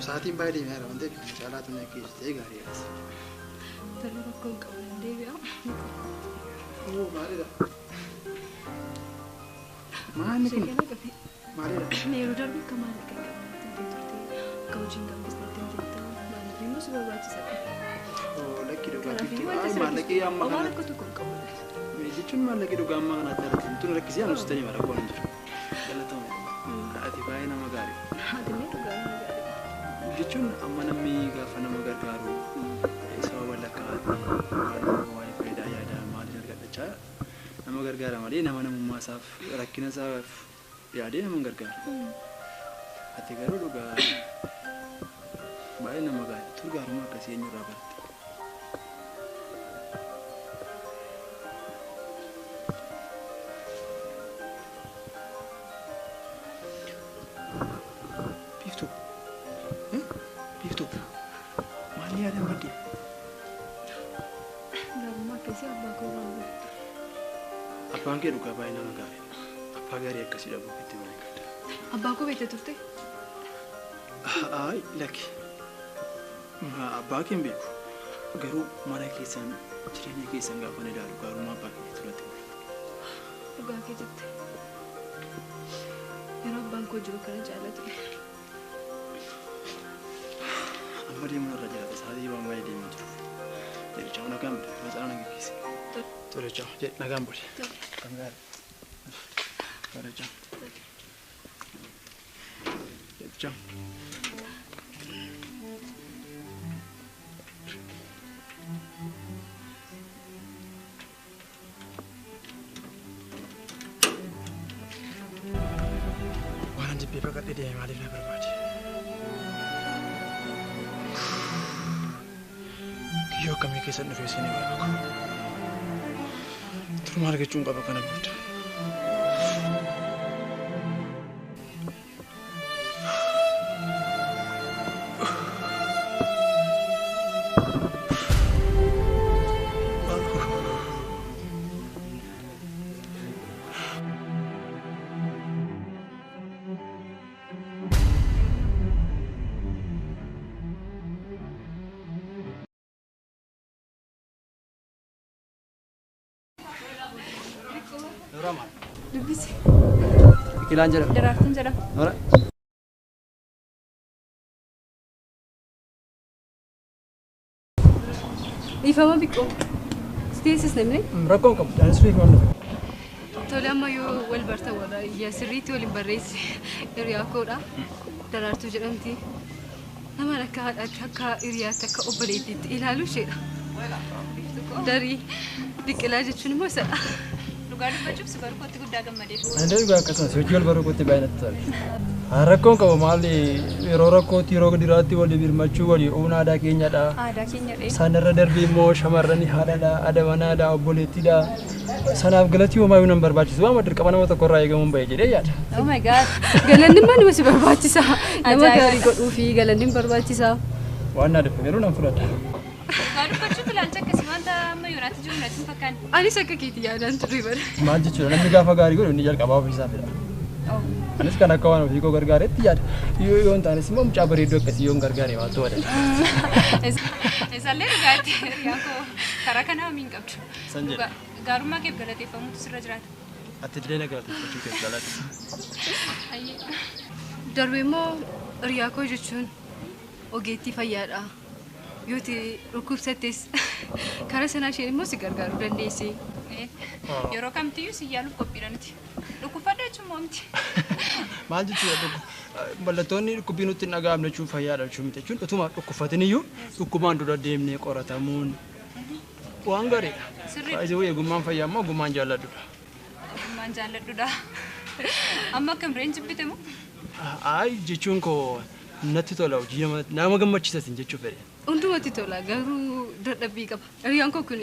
Sa'aatiin baay'ee deemeera waan ta'eef kan caalaatu na geessitee gaariidha. Tole rakkoon qabu nan deebi'a. Oo maalidha? Maalni kun? Maalidha? Yeroo darbe akka maallaqa hin qabne turte akka hojii hin qabnes natti himteetta maaliif immoo si barbaachisadha. Oo lakki dhugaa giftii maallaqii amma Homaa kana rakkoo tokko hin qabu. Jechuun maallaqii dhugaa amma kanaatti alatti tun rakkisee anu sitanii rakkoon hin jiru. Galatoomne. Ati baay'ee nama gaarii. Atillee dhugaa nama gaarii. Jechuun amma namni gaafa nama gargaaru sababa lakkaa'aati waa'ee faayidaa yaada maaliin argadhachaa nama gargaara malee nama namummaa isaaf rakkina isaaf yaadee nama hin gargaaru. Ati garuu dhugaa baay'ee nama gaarii tur gaarummaa akkasii eenyurraa baratte? Biiftuu. Biiftuu. Maal yaadan baddee? Gaarummaa akkasii abbaa koo irraa baradhe. Abbaan kee dhugaa baay'ee nama gaariidha. Abbaa gaarii akkasii dhabuu keetti baay'ee gadda. Abbaa koo beekte turte? Ayi lakki. Abbaa kee hin beeku. Garuu mana keessan jireenya keessan gaafa ni ilaalu gaarummaa abbaa keetii turatti mul'ata. Dhugaa kee jette. Yeroo abbaan koo jiru kana jaalatu. Amma deemuun irra jiraata sa'aatii waan baay'ee deemaa jiruuf. Jedhu nagaan bule macaa na geggeesse. Tole ciao jedhe nagaan bule. Kan gaarii. Tole ciao. Jedhu ciao. Waan an jibbee baqadhee deeme maaliif na barbaade? Kiyyoo akkamii keessan dhufee seenee waaqa koo? Turuma argachuun qaba kana booda. Dubbisi. Biqilaan jedhama. Daraartuun jedhama. Nora. Dhiifama biqoo. Si teessisne mini? Rakkoon qabu. Anis fiiguma dhufe. Tole amma yoo wal bartan warra iyya sirriitti waliin barreessi hiriyaa koodha. Daraartuu jedhamti. Nama akka haadhaatti akka hiriyaatti akka obboleettiitti ilaalu isheedha. Darii biqilaa jechuun immoo isadha. Dhugaa dubbachuuf si baruu kootti guddaa gammadeera. Ani dhugaa akkasumas hojii wal baruu kootti baay'ee natti tole. Rakkoon qabu maali yeroo rakkootti yeroo diraatti walii birmachuu walii oomna aadaa keenyadha. Aadaa keenya dhee. Sanarra darbee immoo shamarrani haadhadha, haadha manaadha, obboleettiidha. Sanaaf galatii homaa yoo nan barbaachisu waan dirqama nama tokkorraa eegamuun bahe jedhee yaada. Oh my god. Galanni immoo nama si barbaachisa. Nama Ajaa'iba. gaarii godhuu fi galanni hin barbaachisa. Waan naa dhufe garuu nan fudhadha. Dhugaa dubbachuuf ilaalcha akkasii wanta amma yoonaatti jiru natti hin fakkaanne. Anis akka keetti yaadaan ture bara. Maal jechuudha namni gaafa gaarii godhu inni jalqabaa ofiisaa fedha. Anis kan akka waan ofii koo gargaaretti yaada. Yoo hin taanes immoo mucaa bareedduu akkasii yoon gargaare maaltu wada. Isaallee dhugaatti hiriyaan koo karaa kanaa hamiin qabdu. San jedha. Gaarummaa keef galateeffamuutu sirra jiraata. Ati illee na galateeffachuu keef galate. Darbee immoo hiriyaa koo jechuun ogeettii fayyaadha. Yoo ta'e dhukkubsattes karaa sanaa isheen immoo si gargaaruu dandeessi. Yeroo kamtiyyuu si yaaluuf qophiidha nuti. Dhukkubfadha jechuun moo miti? Maal jechuudha mallattoonni dhukkubbii nutti hin dhaga'amne jechuun fayyaadha jechuun miti jechuun utuma dhukkubfatin iyyuu dhukkubaan dura deemnee qoratamuun waan gaariidha. Sirriidha. Eegummaan fayyaa immoo ogummaan jaalladhudha. Ogummaan jaalladhudha. Amma akkam reen jibbite moo? Ayi jechuun koo natti tola hojii nama gammachiisatin jechuu fedhe. Hundumatti tola garuu dadhabbii qaba. Hiriyaan koo kun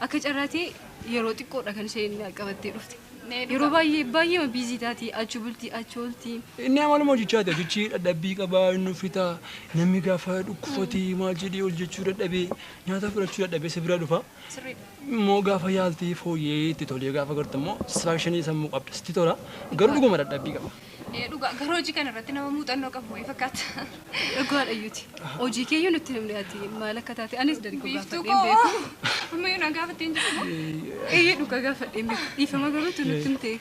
akka carraatee yeroo xiqqoodha kan isheen qabattee dhufte. Yeroo baay'ee baay'ee biizii taati achi bultii achi oolti. Inni amaluma hojichaati hojichi dadhabbii qabaa inni uffita namni gaafa dhukkufatee maal jedhee hojjechuu dadhabee nyaata fudhachuu dadhabee si bira dhufa. Immoo gaafa yaaltee fooyyee itti tolee gaafa gartu immoo satisfaakshinii sammuu qabda sitti tola garuu dhuguma dadhabbii qaba. Dhugaa garuu hojii kana irratti nama muuxannoo qabu wayii fakkaata. Dhugaadha iyyuuti. Hojii keeyyuu nutti himne ati maal akka taate anis dargagoo gaafadheen beeku. Ammayyuu na gaafattee hin jiru moo? Eeyyee dhugaa gaafadheen beeku. Dhiifama garuu tu nutti himte.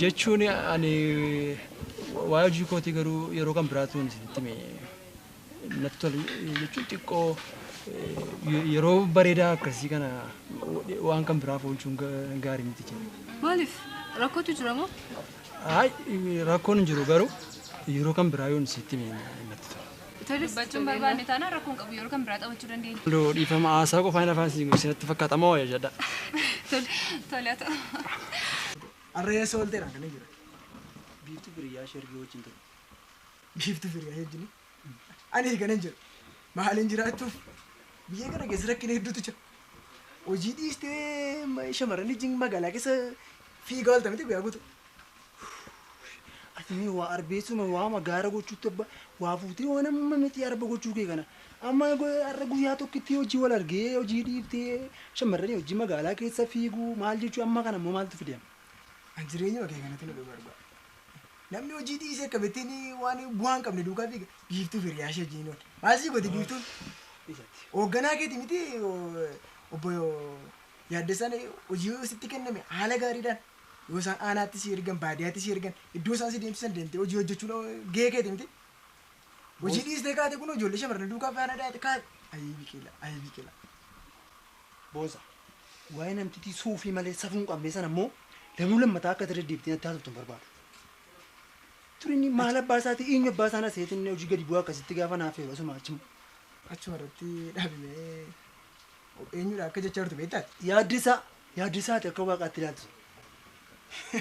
Jechuun ani waa'ee hojii kootii garuu yeroo kan biraatu isinitti hime natti tola jechuun xiqqoo yeroo bareedaa akkasii kana waan kan biraaf oolchuun gaarii miti jedhe. Maaliif? Rakkootu jira moo? Ay, rakkoon hin jiru garuu yeroo kan biraa yoon sitti hime natti tola. Dubbachuun barbaanne taanaan rakkoon qabu yeroo kan biraa taphachuu dandeenya. Loo dhiifama haasaa qofaan afaan isin fakkaata moo wayya jedha. Tole haa ta'u. Harree soolteera kan jiru. Biiftuu firiyaa ishee ergee wajjin ture. Biiftuu firiyaa wajjin? Ani kan hin jiru. Maaliin jiraachuuf biyya kana keessa rakkina hedduutu jira. Hojii dhiistee shamarran wajjin magaalaa keessa fiigaa oolta miti guyyaa guutuu. Ati waa arbeessuma waa magaara gochuutti abba waa fuutee waan amma miti arba gochuu kee kana amma har'a guyyaa tokkotti hojii wal argee hojii dhiiftee shamarran hojii magaalaa keessa fiiguu maal jechuu amma kana immoo maaltu fide? An jireenya kee kanatti nu barbaada. Namni hojii dhiisee akkamittiin waan bu'aa hin qabne duukaa fiiga biiftuu firiyaa ishee wajjin oolti. Maal sii gooti biiftuun? Hoogganaa keeti miti obbo Yaaddessaan hojii sitti kenname haala gaariidhaan yoo isaan aanaatti si ergan baadiyyaatti si ergan iddoo isaan si deemsisan deemtee hojii hojjechuun gahee keeti miti. Hojii dhiistee kaate kun ijoollee shamarran duukaa faana dhaate kaate. Ayii biqila ayii biqila. Booza waa'ee namtittii suufii malee safuu hin qabne sana immoo lamuu lammataa akka deddeebitee natti haasoftu hin barbaadu. Turinni maal abbaa isaatii eenyu abbaa isaa na seetinne hojii gadi bu'aa akkasitti gaafa naaf heeru asuma achuma. Achuma irratti dhaabimee eenyudha akka jechaa jirtu beektaati? Yaaddisaa yaaddisaati akka waaqaatti ilaaltu.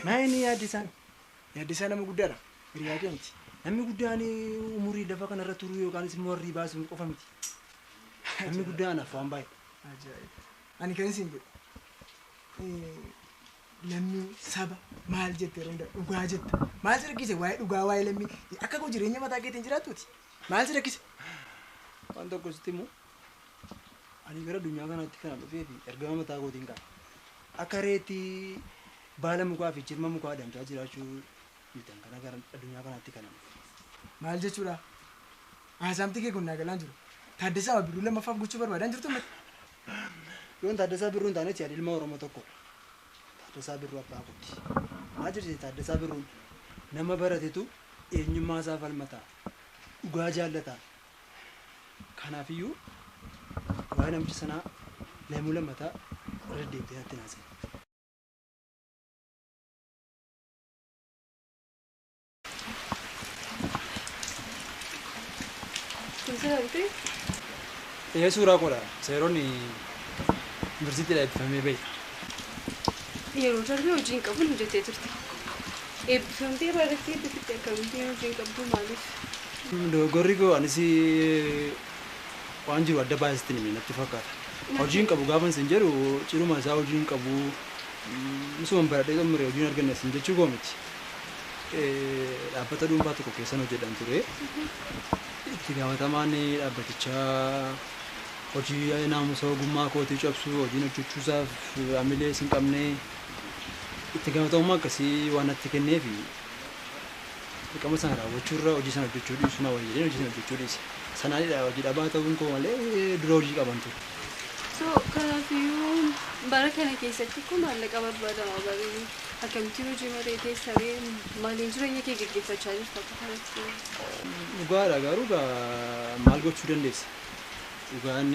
Maayini yaaddisaan? Yaaddisaa nama guddaadha. Hiriyaa kee miti. Namni guddaan umurii lafa kanarra turuu yookaanis immoo warri baasuu qofa miti. Namni guddaan afaan baay'ee. Ajaa'iba. Ani kan isin jedhu lammii saba maal jette yeroo hundaa dhugaa jetta. Maal si rakkise waa'ee dhugaa waa'ee lammii akka koo jireenya mataa keetiin jiraattuuti. Maal si rakkise? Waan tokko sitti immoo ani gara addunyaa kanaatti kana dhufee fi ergama mataa kootiin qaba. Akka reetii baala mukaa fi jirma mukaa adamsaa jiraachuu mitan kana gara addunyaa kanaatti kana dhufe. Maal jechuudha? Haasaamti kee kun naa galaan jiru. Taaddasaa Birruu lammaffaaf gochuu barbaadan jirtu miti. Yoon Taaddasaa Birruu hin taanetti yaada ilma Oromoo tokkodha. Taaddasaa Birruu abbaa kooti. Maal jirti Taaddasaa Birruun nama baratetu eenyummaa isaa falmataa dhugaa jaallataa. Kanaafiyyuu waa'ee namicha sanaa lamuu lammataa irra deebitee natti haasa'e. Ee suuraa koodha. Seeronni yuunivarsiitiidhaa eebbifamee bahe. Yeroo darbee hojii hin qabu jettee turte. Eebbifamtee barattee eebbifattee akkamitti hojii hin qabdu maaliif? Dogoggorri koo anis waan jiru adda baasistiin hime natti fakkaata. Hojii hin qabu gaafa isin jedhu ciruma isaa hojii hin qabu misuma baradhee xumuree hojii hin arganne isin jechuu koo miti. Dhaabbata dhuunfaa tokko keessan hojjedhan ture. Itti gaafatamaan dhaabbatichaa hojii naamusa ogummaa kootii cabsuu hojiin hojjechuusaaf amilee hin qabne itti gaafatamummaa akkasii waan natti kenneefi Dirqama sana raawwachuurra hojii sana hojjechuu dhiisuu na wayya jedhee hojii sana hojjechuu dhiise. Sanaanidha hojii dhabaa ta'uun koo malee dura hojii qaban ture. So kanaafiyyuu bara kana keessatti kun maallaqa barbaadama barii akkamittiin hojii malee teessaree maaliin jireenya kee gaggeeffachaa jirta akka kanatti? Dhugaadha garuu maal gochuu dandeessa? Dhugaan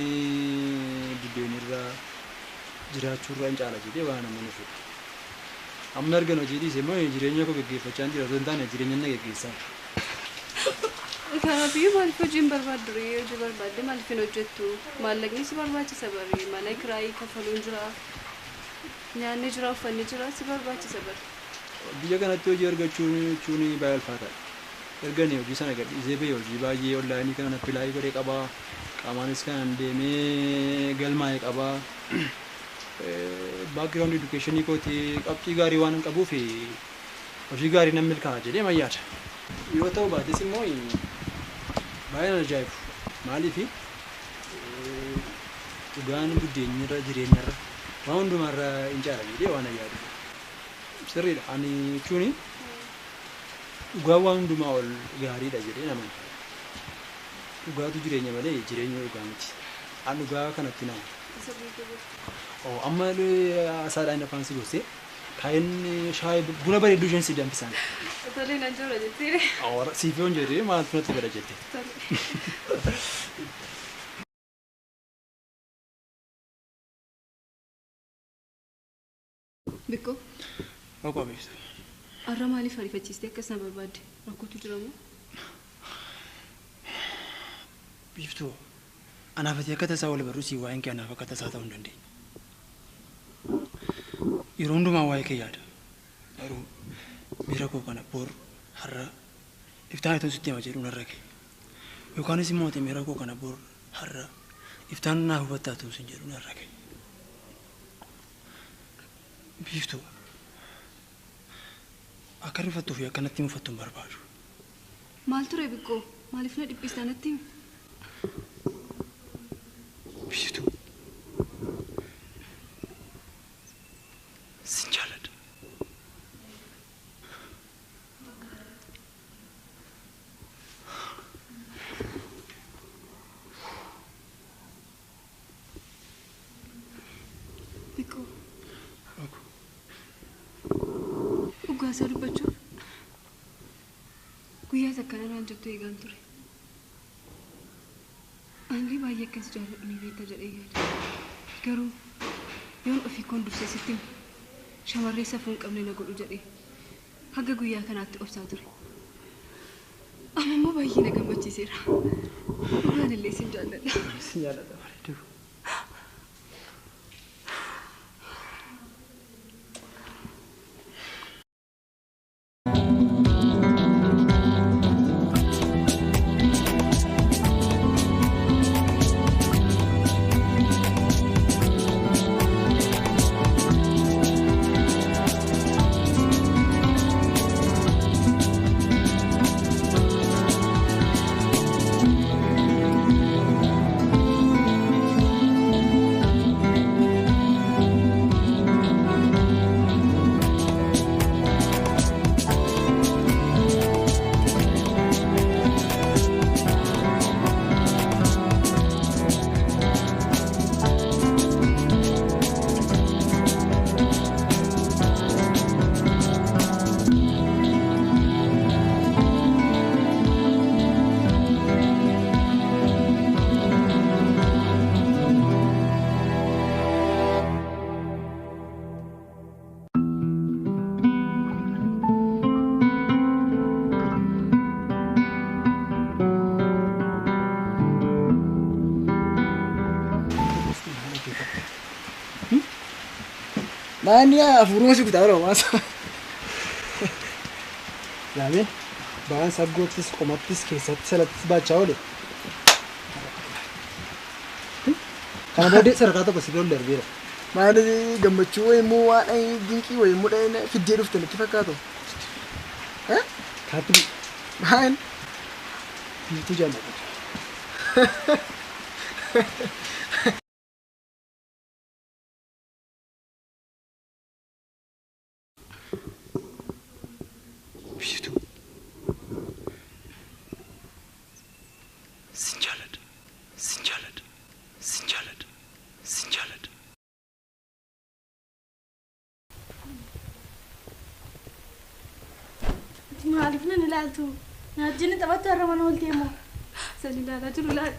buddeenirra jiraachuurra hin caala jedhee waan namni fuudha. Amma ergan hojii dhiise immoo jireenya koo gaggeeffachaa hin jira osoo hin taane jireenya na gaggeessaa. Kanaafiyyuu maaliif hojii hin barbaaddu ree? Hojii barbaadde maaliif hin hojjettu? Maallaqni si barbaachisa baree mana kiraayii kafaluun jira. Nyaanni jira uffanni jira si barbaachisa bare. Biyya kanatti hojii argachuun jechuun baay'ee ulfaataadha. Ergan hojii sana gadhiisee ba'e hojii baay'ee onlaayinii kanan appilaayii godhee qabaa. Qaamaanis kanan deemee galmaa'e qabaa. Background education kootii qabxii gaarii waan hin qabuuf hojii gaarii nan milkaa'a jedhee mayyaadha. Yoo ta'u baates immoo baay'ee na ajaa'ibu. Maaliif dhugaan buddeenyarra jireenyarra waan hundumarra hin caala jedhee waan yaadu. Sirriidha. Ani jechuun dhugaan waan hundumaa ol gaariidha jedhee namani. Dhugaatu jireenya malee jireenya dhugaa miti. Ani dhugaa kanatti nama. Amma asaadhaan afaan si gorsee kaayeen shaayii buna bareedduu isheen si danfisan. Tolee nan jira jettee. Siif yoon jedhee maaltu natti bada jette. Bikkoo. Rakkoo beektu. Har'a maaliif ariifachiistee akkas na barbaadde? Rakkootu jira moo? Biiftuu anaaf ati akka tasaa wal barru si waa'een kee anaaf akka tasaa ta'uu hin dandeenye. Yeroo hundumaa waa'ee kee yaada. Garuu miira koo kana bor har'a iftaan itoo sitti hima jedhu narra ga'e. Yookaanis immoo ati miira koo kana bor har'a iftaan naaf hubattaa ta'uu sin jedhu narra ga'e. Biiftuu akka rifattuu fi akka natti mufattu hin barbaadu. Maal ture Bikkoo? Maaliif na dhiphistaa natti himi? Biiftuu sin jaalladha. Bikkoo. Dhugaa isaa dubbachuuf guyyaa takka naan jettu eegaan ture. Ani baay'ee akkas jaalladhu ni beekta jedhee yaada. Garuu yoon ofii koon dursee sitti himu shamarree safuu hin qabne na godhu jedhee haga guyyaa kanaatti obsaa ture. Amma immoo baay'ee na gammachiiseera. Dhugaan illee sin jaalladha. Sin jaalladha bareedduu. Maanni afuuruma si kutaa yeroo maasa. Yaamee ba'aan saggoottis qomattis keessatti salattis baachaa oole. Kana booddee sadarkaa tokko si bira ol darbeera. Maali gammachuu wayimmoo waan dinqii wayimmoo fiddee dhufte natti fakkaatu. Kaatti bu'i. Maal? Biiftuu jaalladha. Biiftuu. Sin jaalladha. Sin jaalladha. Sin jaalladha. Sin jaalladha. Maaliif nan ilaaltu? Naajjini taphattu har'a mana ooltee immoo. San ilaalaa jiru laal.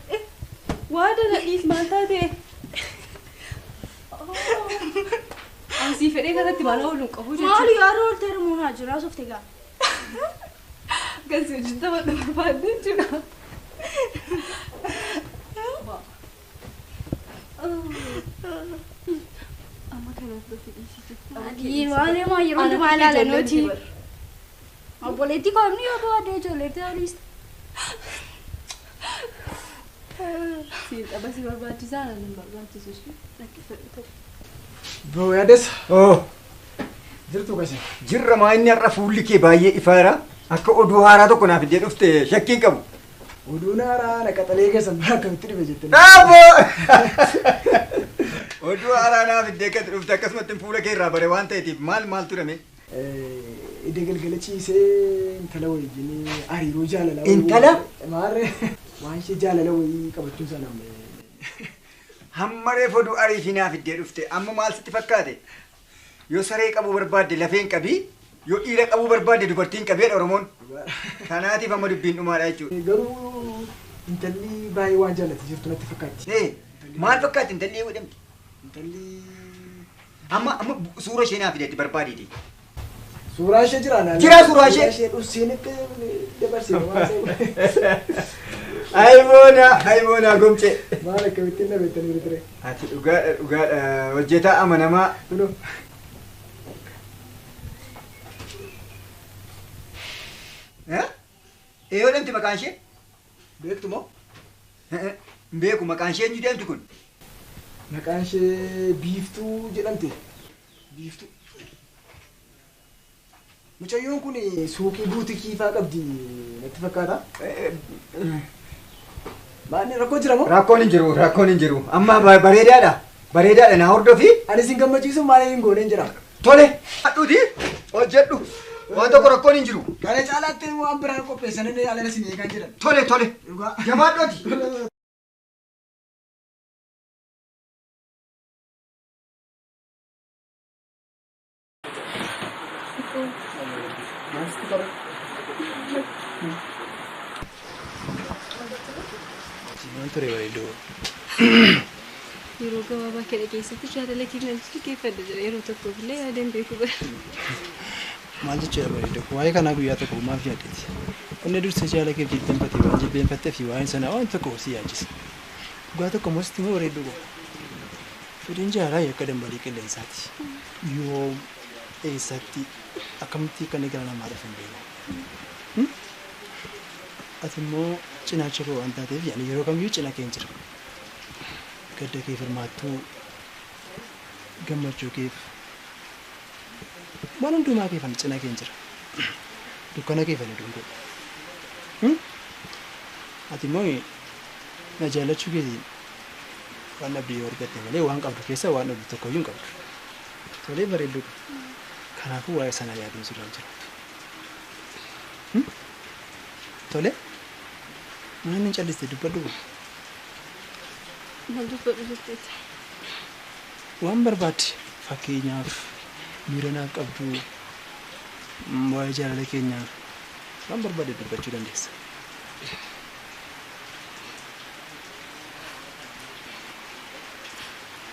Waa dana dhiis maal taate? Ansii fedhee kanatti maal oolu hin qabu jechuudha. Maali har'a ooltee immoo naa jira softe gaa. Kan si wajjin taphadhu barbaadde jechuudha. Amma kanaaf dhufi dhiisite. Maali maa yeroo hundumaa ilaalan hojii. Obboleettii koomni yoo barbaadde ijoolleetti aliista. Siin tapha si barbaachisaa na hin barbaachisu ishee rakkifadhu ta'e. Bro yaadessa. Oh, Jirtu kashe. jirra maa inni har'a fuulli kee baay'ee ifaara. Akka oduu haaraa tokko naaf iddee dhufte shakkiin qabu. Oduun haaraa na qaxalee keessan bira akkamitti dhufe jettee. Dhaaboo! Oduu haaraa naaf iddee akkatti dhufte akkasumatti fuula kee irraa bare waan ta'eetiif maal maaltu dhame? Idda galgala ciisee intala wajjin hariiroo jaalalaa. Intala? Maarree waan ishee jaalala wayii qabachuun sana. Hamma reef oduu ariifii naaf iddee dhufte amma maal sitti fakkaate? Yoo saree qabuu barbaadde lafeen qabii, yoo dhiira qabuu barbaadde dubartiin qabeedha Oromoon. Kanaatiif amma dubbiin dhumaadha jechuudha. Garuu intalli baay'ee waan jaallate jirtu natti fakkaatti. Maal fakkaatti intalli eewu jedhamti? Intalli Amma amma suura ishee naaf fideetti barbaadiiti. Suuraa ishee jira naannoo. Jira suuraa ishee. Suuraa ishee dhufsiinitti dabarsee waan ta'eef. Ay boona, ay boona gomcee. Maal akkamittiin na beektanii ture? Ati dhugaadha dhugaadha hojjetaa amanamaa. Kunoo. Eeyoo deemti maqaan ishee? Beektu moo? Hin beeku maqaan ishee eenyu deemti kun? Maqaan ishee Biiftuu jedhamti. Biiftuu. Mucayyoon kun suuqii buutikii faa qabdi natti fakkaata. Maanni rakkoo jira moo? Rakkoon hin jiru rakkoon hin jiru amma bareedaadha bareedaadha na hordofi. Ani sin gammachiisu maal hin gooneen jira. Tole hadhuuti hojjedhu waan tokko rakkoon hin jiru. Kana caalaatti waan biraa qopheessanii alana sin eegaa jiran. Tole tole Dhugaa. jabaadhuuti. Waan ture bareedduu. Yeroo gabaabaa kana keessatti jaalala keenya liqeeffadha jedha yeroo tokkoof illee yaadeen beeku bara. Maal jechuudha bareedduu? Waa'ee kanaa guyyaa tokko maaf yaaddeeti? Inni dursa jaalala keef jilbeenfatee waan jilbeenfattee fi waa'een sanaa waan tokko si yaachisa. Dhugaa tokko immoo sitti immoo bareedduu qaba. Fedhiin jaalalaa yakka dambalii qilleensaati. Yoom eessatti akkamitti akka inni gara namaa dhufu hin beeku. Ati immoo cinaacha koo waan taateef yaani yeroo kamiyyuu cina kee hin jira. Gadda keef hirmaattuu, gammachuu keef, waan hundumaa keef ani cina kee hin jira. Dukkana keef ani dungodha. Ati immoo na jaallachuu keetiin waan dhabde yoo argatte malee waan qabdu keessa waan dhabdu tokkoyyuu hin qabdu. Tolee bareedduu qaba. Kanaafuu waa'ee sanaa yaaduun sirra hin jiraatu. Tolee? Maal inni calliste dubbadhu kun? Maal dubbadhu jetteeti? Waan barbaadde fakkeenyaaf miira naaf qabdu waa'ee jaalala keenyaa waan barbaadde dubbachuu dandeessa.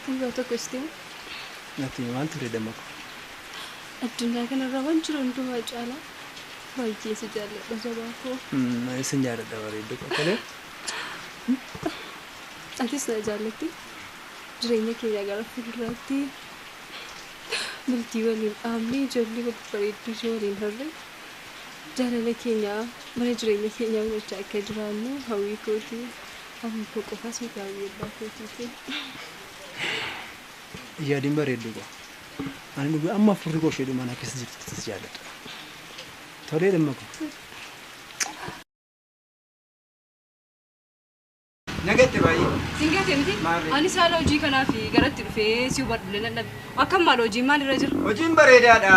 Dhugaa tokko sitti himu. Natti maal ture dammaqu? Addunyaa kanarra waan jiru hundumaa caalaa baay'ee si jaalladha jabaa koo. Isin jaalladha bareedduu koo. Tolee? Atis na jaallatti. Jireenya keenya gara fuulduraatti bultii waliin dhaabnee ijoollee babbareedduu ishee waliin horre jaalala keenya mana jireenya keenyaa hojjechaa akka jiraannu hawwii kooti. Hawwii koo qofaas miti hawwii abbaa kootiiti. Yaadiin bareedduu koo. Ani dhugaa amma furri koo ishee dhumaan akkas jirtu si jaalladha. Tolee dammaqu. Nagatte baay'ee. Singate miti? Maarree. Ani saala hojii kanaaf garatti dhufee si hubadhu nan dhabe. Akkam maal hojiin maal irra jira? Hojiin bareedaadha.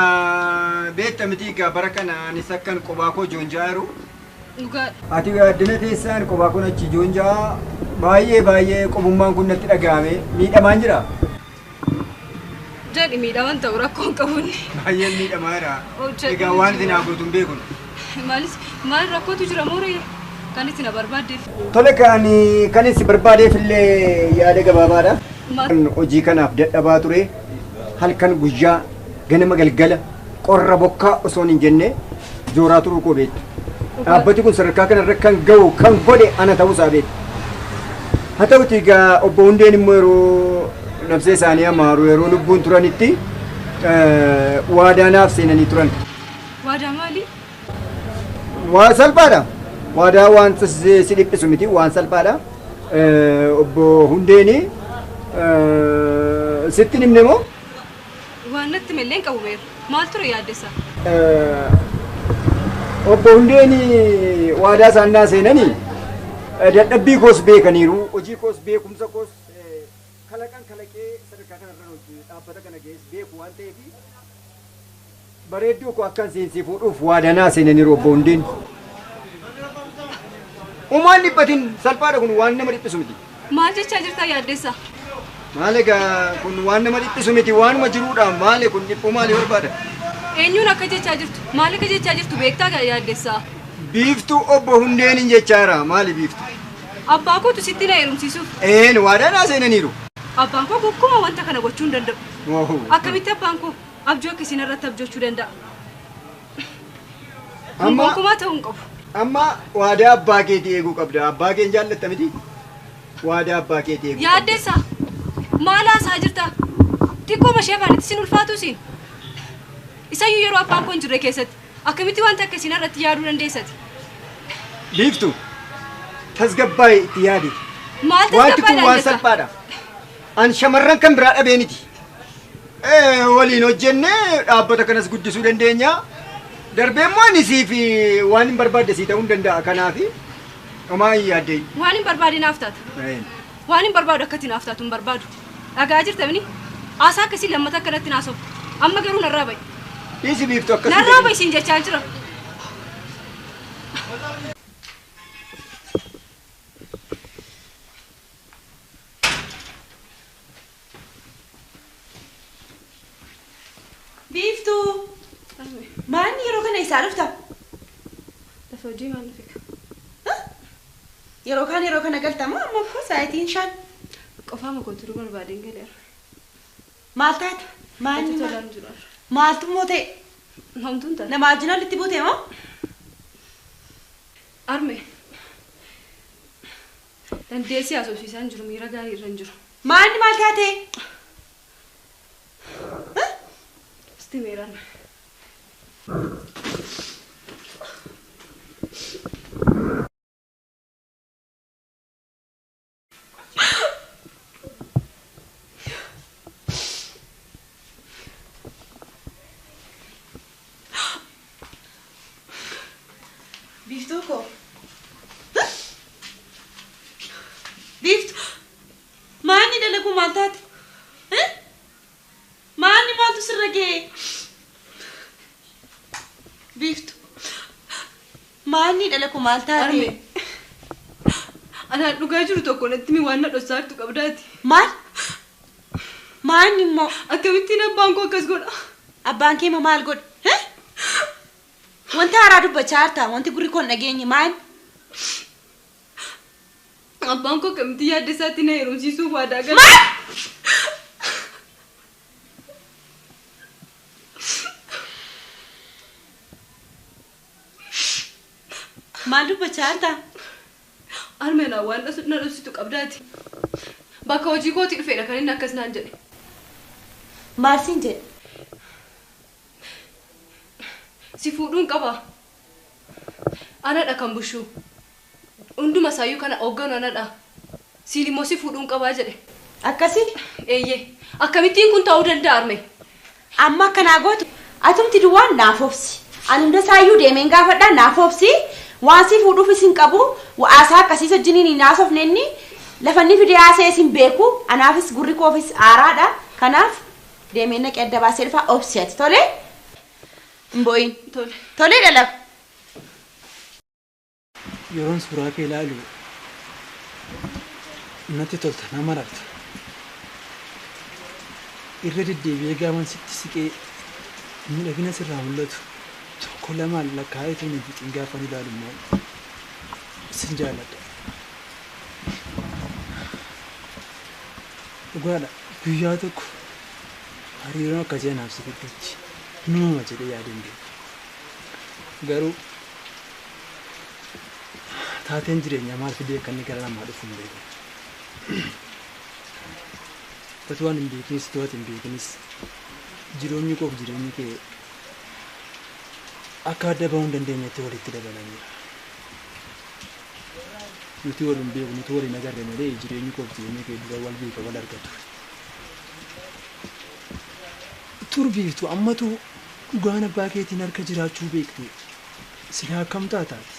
Beekta miti egaa bara kana anis akkan qophaa koo joonjaa jiru. Dhugaa. Ati addana teessaan kophaa kun achi joonjaa baay'ee baay'ee qobummaan kun natti dhaga'ame miidhamaan jira. Jedhi miidhaman ta'u rakkoon qabuun. Baay'een miidhamaa jira. Egaa waan isin haa gootu hin beekun. Maalis maal rakkootu jira mooree kan itti na barbaaddeef. Tole kan isin barbaadeef illee yaada gabaabaadha. Hojii kanaaf dadhabaa ture halkan guyyaa ganama galgala qorra bokkaa osoo hin jenne jooraa turuu koo beektu. Dhaabbati kun sadarkaa kanarra kan ga'u kan godhe ana ta'uusaa beektu. Haa ta'uti egaa obbo Hundeen immoo yeroo nafsee isaanii amaaru yeroo lubbuun turanitti waadaa naaf seenanii turan. Waadaa maali? Waa salphaadha. Waadaa waan si dhiphisu miti waan salphaadha. Obbo Hundeeni sitti himne moo? Waan natti mallee hin qabu beeru. Maal ture yaaddessa? Obbo Hundeeni waadaa isaan naa seenanii dadhabbii koos beekaniiru. Hojii koos beekumsa koos kalaqan kalaqee sadarkaa kanarra hojii dhaabbata kana geesse beeku waan ta'eef bareedduu koo akkan seensi fuudhuuf waadaa naa seenaniiru obbo Hundeen. Umaan dhiphatin salphaadha kun waan nama dhiphisu miti. Maal jechaa jirta yaaddessa? Maal egaa kun waan nama dhiphisu miti waanuma jiruudha maali kun dhiphuu maali barbaada? Eenyuun akka jechaa jirtu maal akka jechaa jirtu beektaa yaaddessa? Biiftuu obbo Hundeen hin jechaa jira maali biiftu? Abbaa kootu sitti na heerumsiisuuf. Een waadaa naa seenaniiru. Abbaan koo gonkumaa wanta kana gochuu hin danda'u. Akkamitti abbaan koo abjuu akka isin irratti abjoochuu danda'a? Amma gonkumaa ta'uu hin qabu. Amma waadaa abbaa keetii eeguu qabda. Abbaa kee hin jaallatta miti? Waadaa abbaa keetii eeguu. Yaaddessa maal haasaa jirta? Xiqqoo mashee afaanitti sin ulfaatu siin. Isayyuu yeroo abbaan koo hin jirre keessatti akkamitti wanta akka isin irratti yaaduu dandeessati? Biiftuu tasgabbaa'ee itti yaadi. Maal Wanti kun waan tasgabbaa'ee salphaadha. An shamarran kan biraa dhabee miti. Waliin hojjennee dhaabbata kanas guddisuu dandeenya. Darbee immoo ani siif waan hin barbaadde sii ta'uu hin danda'a. Kanaaf homaa hin yaaddeen. Waan hin barbaade naaf taata. Waan hin barbaadu akkatti naaf taatu hin barbaadu. Dhagaa jirta mini haasaa akkasii lammata akkanatti naasoftu. Amma garuu narraa ba'i. Dhiisi biiftuu akkasii. Narraa ba'i siin jechaa jira. Biiftuu maanni yeroo kana isaa dhufta? Lafa hojii maal dhufe? Yeroo kaan yeroo kana galtama amma koo sa'aatiin 5. Qofaa ma koo turuu barbaadeen galeera. Maal taata? Maanni Wanti tolaan jiru. maaltu immoo ta'e? Homtuun taate. Nama wajjin walitti buute moo? Arme. Dandeessii haasofsiisaa hin jiru miira gaarii irra hin jiru. Maanni maal taate? Sitti meera arme. Biiftuu koo. Biiftuu. Maanni dalaguu maal taate? Maanni maaltu sirra ga'e? Biiftuu. Maanni dalaguu maal taate? Arme. Anaan dhugaa jiru tokko natti mi waan na dhossaa jirtu qabdaati. Maal? Maanni immoo Akkamittiin abbaan koo akkas godha? abbaan kee immoo maal godhe? Wanta haaraa dubbachaa jirta wanti gurri koo hin dhageenye maal? Abbaan koo akkamitti yaadda isaatti na heerumsiisuuf waadaa gala. Maal? Maal dubbachaa jirta? Arme naa waan na dhossitu qabdaati. Bakka hojii kootii dhufeedha kan inni akkas naan jedhe. Maal siin jedhe? Si fuudhuun qaba. Anadha kan bushuu. Hunduma isaayyuu kana hoogganu anadha. Siin immoo si fuudhuun qabaa jedhe. Akkasii? Eeyyee. Akkamittiin kun ta'uu danda'a arme? Amma akkanaa gootu atumti duwwaan naaf obsi. Ani hunda isaayyuu deemeen gaafadhaa naaf obsi. Waan si fuudhuufis hin qabu. Haasaa akkasiis wajjiniin hin haasofne inni lafa inni fidee haasa'es hin beeku. Anaafis gurri koofis haaraadha. Kanaaf deemeen naqee adda baasee dhufa obsi ati tole. Hin boo'in. Tole. Tolee dhalaqa. Yeroon suuraa kee ilaalu natti tolta, na mararta. Irra deddeebi'ee gaafan sitti siqee miidhagina sirraa mul'atu tokko lamaan lakkaa'ee tuni fixin gaafan ilaalu immoo sin jaalladha. Dhugaadha, guyyaa tokko hariiroon akkasii anaaf si gidduutti nuuma jedhee yaadeen beeku. Garuu taateen jireenyaa maal fidee akka inni gara namaa dhufu hin beeku. Utuu waan hin beekinis utuu ati hin beekinis jireenyi koof jireenyi kee akka adda bahuu hin dandeenyetti walitti dabalaniira. Nuti wal hin beeku, nuti wal hin agarre malee jireenyi koof jireenyi kee dura wal beeka wal argatu. Turbiiftu ammatu dhugaan abbaa keetiin harka jiraachuu beekte silaa akkam taataati?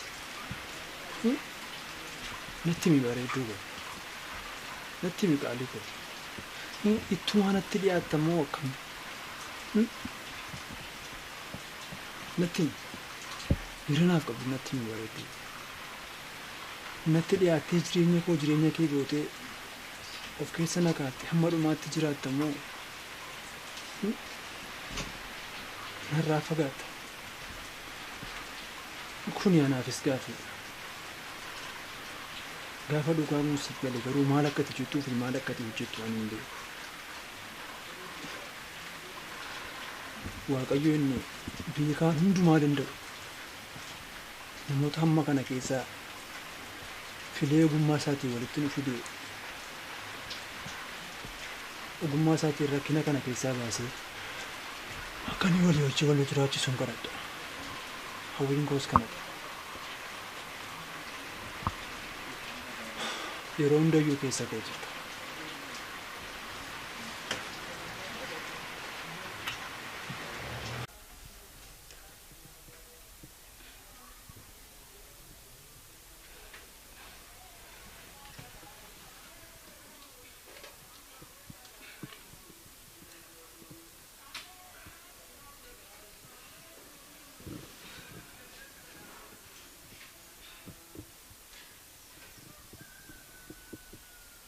Natti himi bareedduu koo. Natti himi qaalii koo. Ittumaa natti dhiyaatta moo akkam? Natti himi. Miira naaf qabdu natti himi bareedduu. Natti dhiyaattee jireenya koo jireenya kee gootee of keessa na kaatte hamma dhumaatti jiraatta moo narraa fagaatta? Kuni anaafis gaaffiidha. Gaafa dhugaa kun siif gale garuu maal akka ati jettuu fi maal akka ati hojjettu ani hin beeku. Waaqayyo inni beekaa hundumaa danda'u namoota hamma kana keessaa filee ogummaa isaatiin walitti nu fidee ogummaa isaatiin rakkina kana keessaa baasee akka inni walii wajjin wal nu jiraachisuun kadhadha. Hawwiin koos kanadha. Yeroo hundayyuu keessa koo jirta.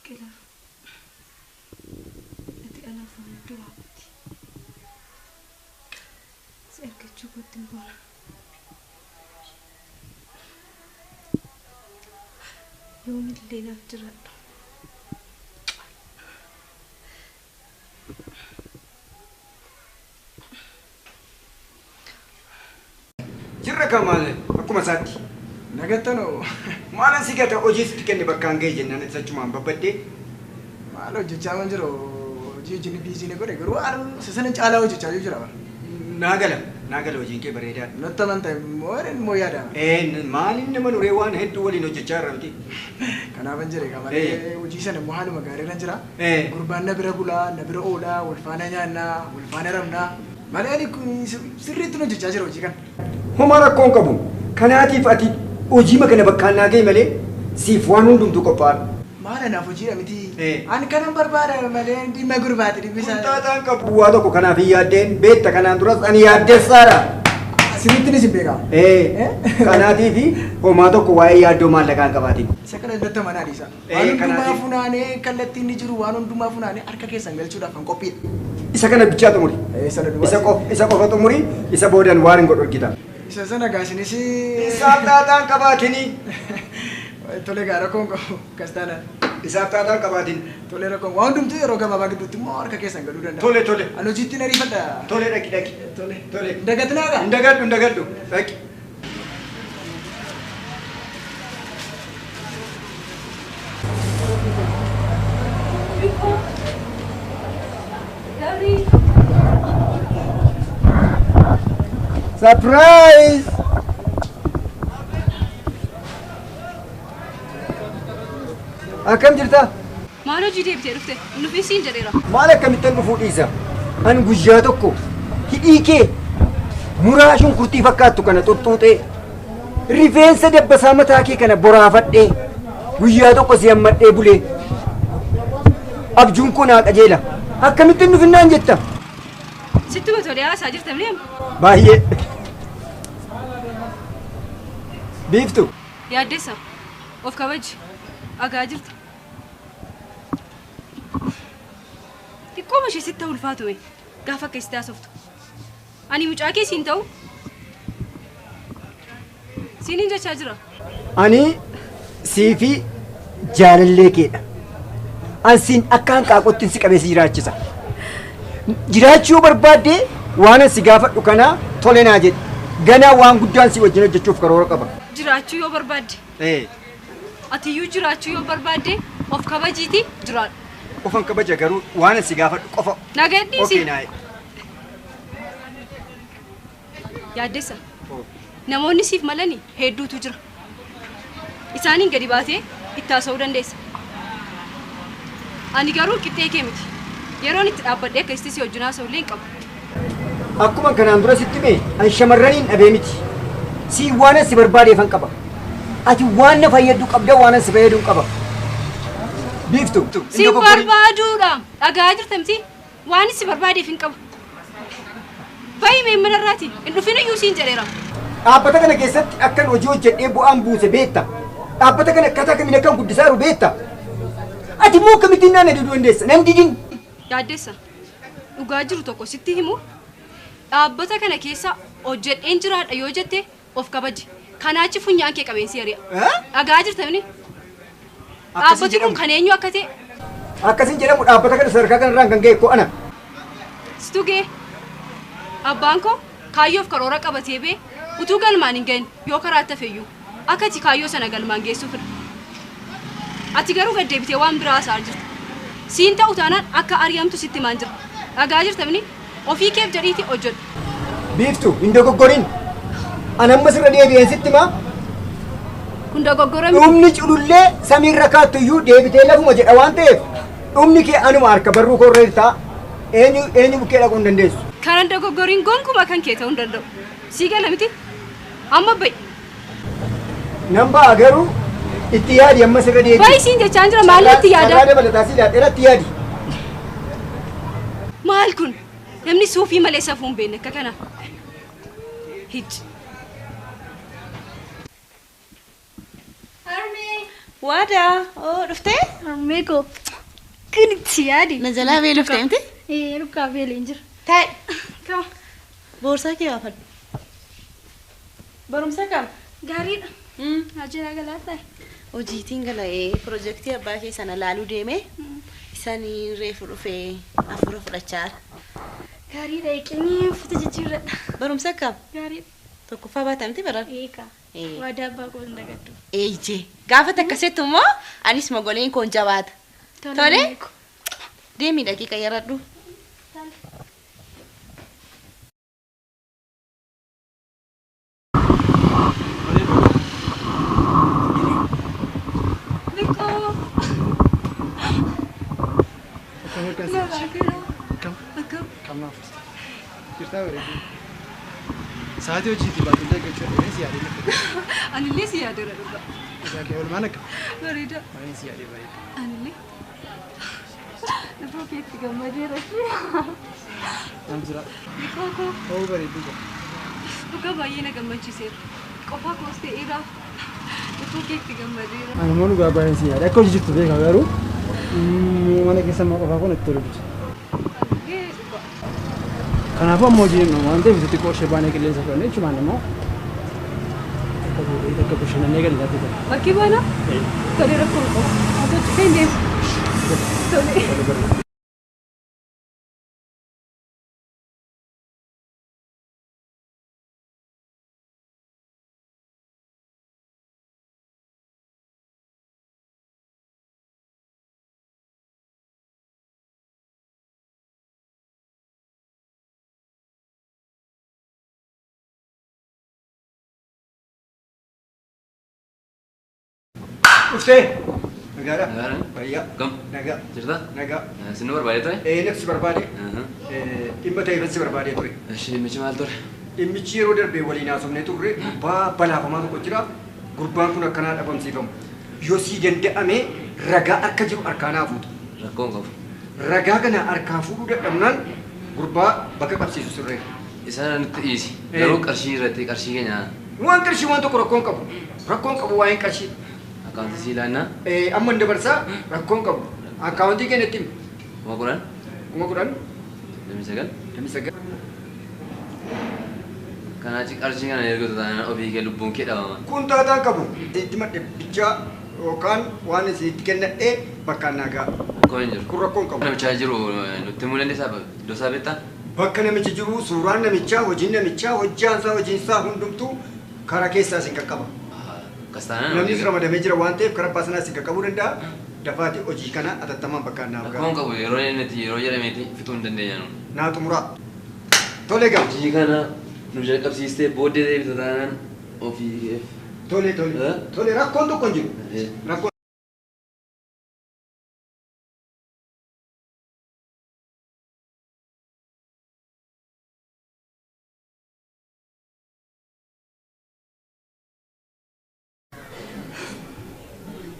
Kila ati anaaf waan hundumaa miti. Si argachuu kootti hin boona. Yoomillee naaf jiraadhu. Jirra Kamaal akkuma isaatti. Nagattanoo. Maalan si gata hojii sitti kenne bakkaan ga'e jennaan itti achumaan babbaddee. Maal hojjechaa waan jiru hojii hojii biizii na godhe garuu haala sana caalaa hojjechaa jiru jira. Naa gala naa gala hojiin kee bareedaadha. Natti amantaa immoo immoo yaada. Maaliin nama nuree waan hedduu waliin hojjechaa jirra miti. Kanaafan jire malee hojii sana immoo haaluma gaarii irra jira. Gurbaan na bira bulaa na bira oolaa wal faana nyaannaa wal faana rabnaa malee ani sirriitti hojjechaa jira hojii kana. Homaa rakkoon qabu kanaatiif ati hojii kana bakkaan naa ga'e malee siif waan hundumtuu qophaa'aadha. Maal anaaf hojiidha miti. Ani kanan barbaada malee dhimma gurbaati dhimmi isaa. Taataan qabu waa tokko kanaaf hin yaaddeen beekta kanaan duras ani yaaddessaadha. Sirriitti ni beeka. Kanaatiif homaa tokko waa'ee yaaddoo maallaqaa hin qabaatin. Isa kana irratti amanaa dhiisa. Waan hundumaa funaanee kallattiin ni jiru waan hundumaa funaanee harka keessan galchuudhaaf kan qophiidha. Isa kana bichaa xumuri. Isa qofa xumuri isa boodan waan hin godhu hojjeta. Isa sana gaasinis. Isaaf taataan qabaatini. Tole gaa rakkoon qabu kastaanaan. Isaaf taataan qabaatin. Tole rakkoon waan hundumtuu yeroo gabaabaa gidduutti immoo harka keessan galuu danda'a. Tole tole. Ani hojiitti na ariifadha. Tole dhaqi dhaqi. Tole. Tole. Hin dagatinaa gaa? Hin dagadhu hin dagadhu. Dhaqi. Surprise! Akkam jirta? Maal hojii deebitee dhufte? Nuufis siin jedheera. Maal akkamittan dhufuu dhiisa? An guyyaa tokko hidhii kee muraa shunkurtii fakkaattu kana xuxxuuxee rifeensa dabbasaa mataa kee kana boraafadhee guyyaa tokko si hammadhee bulee abjuun koo naa qajeela. Akkamittiin dhufinnaan jetta? Sittuma tolee haasaa jirta mitii? Baay'ee. Biiftu. Yaaddessa of kabaji dhagaa jirta. Xiqqooma ishee sitti ulfaatume gaafa akka isitti haasoftu. Ani mucaa kee siin ta'u siiniin jechaa jira. Ani siifi jaalallee keedha. Ansiin akka hanqaaqootti si qabee si jiraachisa. Jiraachuu yoo barbaadde waan si gaafadhu kana tole naa jedhi. Ganaa waan guddaan si wajjin hojjechuuf karoora qaba. Jiraachuu yoo barbaadde. Atiyyuu jiraachuu yoo barbaadde of kabajiiti jiraadhu. Ofan kabaja garuu waan si gaafadhu qofa. Nagaa dhiisi. Okee naa. Yaaddessa. Namoonni siif malani hedduutu jira. Isaaniin gadi baatee itti haasa'uu dandeessa. Ani garuu qixxee kee miti. Yeroon itti dhaabbadhee akka itti si wajjin haasa'u illee hin qabu. Akkuma kanaan dura sitti hime ani shamarraniin dhabee miti. Si waan si barbaadeefan qaba. Ati waan na fayyaddu qabda waan si fayyadu qaba. Biiftu. Si barbaaduudha. Dhagaa jirta miti. Waan si barbaadeef hin qabu. Baay'ee manarraati. Hin dhufin iyyuu siin jedheera. Dhaabbata kana keessatti akkan hojii hojjedhee bu'aan buuse beekta. Dhaabbata kana akkaataa kamiin akkan guddisaa jiru beekta. Ati immoo akkamittiin naan diduu dandeessa? Nan didin. Yaaddessa. Dhugaa jiru tokko sitti himu. Dhaabbata kana keessa hojjedheen jiraadha yoo jette of kabaji. Kanaachi funyaan kee qabeensi ari'a. Dhagaa jirta mini. Dhaabbati kun kan eenyu akka ta'e? Akkasiin jedhamu dhaabbata kana sadarkaa kanarraan kan ga'e koo ana. Situ ga'e. Abbaan koo kaayyoof karoora qabatee bee utuu galmaan hin ga'in yoo karaa tafeyyuu akka ati kaayyoo sana galmaan geessuufidha. Ati garuu gad deebitee waan biraa haasa'aa jirta. Siin ta'u taanaan akka ari'amtu sitti himaan jira. Dhagaa jirta mini ofii keef jedhiitii hojjedhu. Biiftu hin dogoggorin. Ani amma sirra deebi'een sitti himaa. Kun dogoggora miti. Dhumni culullee samiirra kaattu iyyuu deebitee lafuma jedha waan ta'eef dhumni kee anuma harka barruu koo irra jirta. Eenyu eenyu bukkee dhaquu hin dandeessu. Kanan dogoggoriin gonkumaa kan kee ta'uu hin danda'u. Sii gala miti? Amma ba'i. Nan ba'a garuu itti yaadi amma sirra deebi'i. Ba'i siin jechaan jira maal itti yaada? Carraa dabalataa si ilaalteera itti yaadi. Maal kun? Namni suufii malee safuu hin beekne akka kana. Hijji. Harmee. Waadaa. Oo dhuftee? Harmee koo. Kun itti yaadi. Na jalaa beeloftee miti? Dhugaa beeleen jira. Taa'i. Kama. Boorsaa kee baafadhu. Barumsa kam? Gaariidha. Hojii galaa ta'e. Hojiitiin gala'ee piroojeektii abbaa kee sana laaluu deemee isanii reefu dhufee hafuura fudhachaa jira. Gaariidha eeqinii uffata jijjiirradha. Barumsa kam? Gaariidha. Tokkoffaa baata miti baran? Eegaa. Waadaa abbaa koo hin dagaddu. Eeyyee. Gaafa takkaseettu immoo anis mogoleen koon jabaata. Tole? Deemii dhaqii qayyaradhu. Biqoo. Akkam? Kam naaf? Jirtaa bareedu. Sa'aatii hojiitii baatee eeggachuu dhabee si yaadee lafa. Anillee si yaadeera dhugaa. Dhugaa kee oolmaan akka? Bareeda. Baay'een si yaadee bareeda. Anillee. Dhufuu keetti gammadeera. Naam jira. Biqoo koo. Ta'uu bareedu jira. Dhugaa baay'ee na gammachiiseera. Qofaa koos ta'eera. Dhufuu keetti gammadeera. Ani immoo dhugaa baay'een si yaade. Akka hojii jirtu beeka garuu mana keessa immoo qofaa kun itti tolu. Kanaafuu amma hojii hin waan ta'eef xixiqqoo ishee baanee qilleensa fudhannee jechumaan immoo akka bashannanee gadi laatti ta'a. Bakkee baanaa? Tole rakkoo hin qabu. Haa tolchu hin deemu. Tole. Dhuftee? Nagaadha? Fayyaa? Kam? Nagaa. Jirta? Nagaa. Sin barbaadee ture? Nafsi barbaade. Dhimma ta'eefan si barbaadee ture. Dhimmichi maal ture? Dhimmichi yeroo darbee waliin haasofnee turre gurbaa balaafamaa tokko jira. Gurbaan kun akkanaa dhabamsiifamu. Yoo sii danda'ame ragaa harka jiru harkaa naa fuutu. Rakkoo hin qabu. Ragaa kana harkaa fuudhuu dadhabnaan gurbaa bakka qabsiisu sirree. Isa nutti dhiisi. Garuu qarshii irratti qarshii keenya Waan qarshii waan tokko rakkoon qabu. Rakkoon qabu waa'een qarshii. Akkaawuntii sii ilaannaa? Amma hin dabarsaa rakkoon qabu. Akkaawuntii keenya itti himi. 10,000. 10,000. 29. 29. Kanaa achi qarshii kana ergatu taanaan ofii kee lubbuun kee dhabama. Kun taataan qabu. Itti madde bichaa yookaan waan isinitti kennadhee bakkaan naa ga'a. Rakkoon hin jiru. Kun rakkoon qabu. Namichaa jiru nutti himuu dandeessaa? Iddoo isaa beektaa? Bakka namichi jiru suuraan namichaa, hojiin namichaa, hojjaansaa, hojiinsaa hundumtuu karaa keessaa isin qaqqaba. Akkas taanaan Namnis ramadamee jira waan ta'eef karaa abbaa sanaa isin qaqqabuu danda'a. Dafaati hojii kana atattamaan bakkaan naaf ga'a. Rakkoon qabu yeroo inni itti yeroo jedhameeti fixuu hin dandeenya nu. Naa xumuraa. Tole egaa. Hojii kana nu jalqabsiistee booddee deebita taanaan ofii keef. Tole tole. Tole rakkoon tokko hin jiru. Rakkoon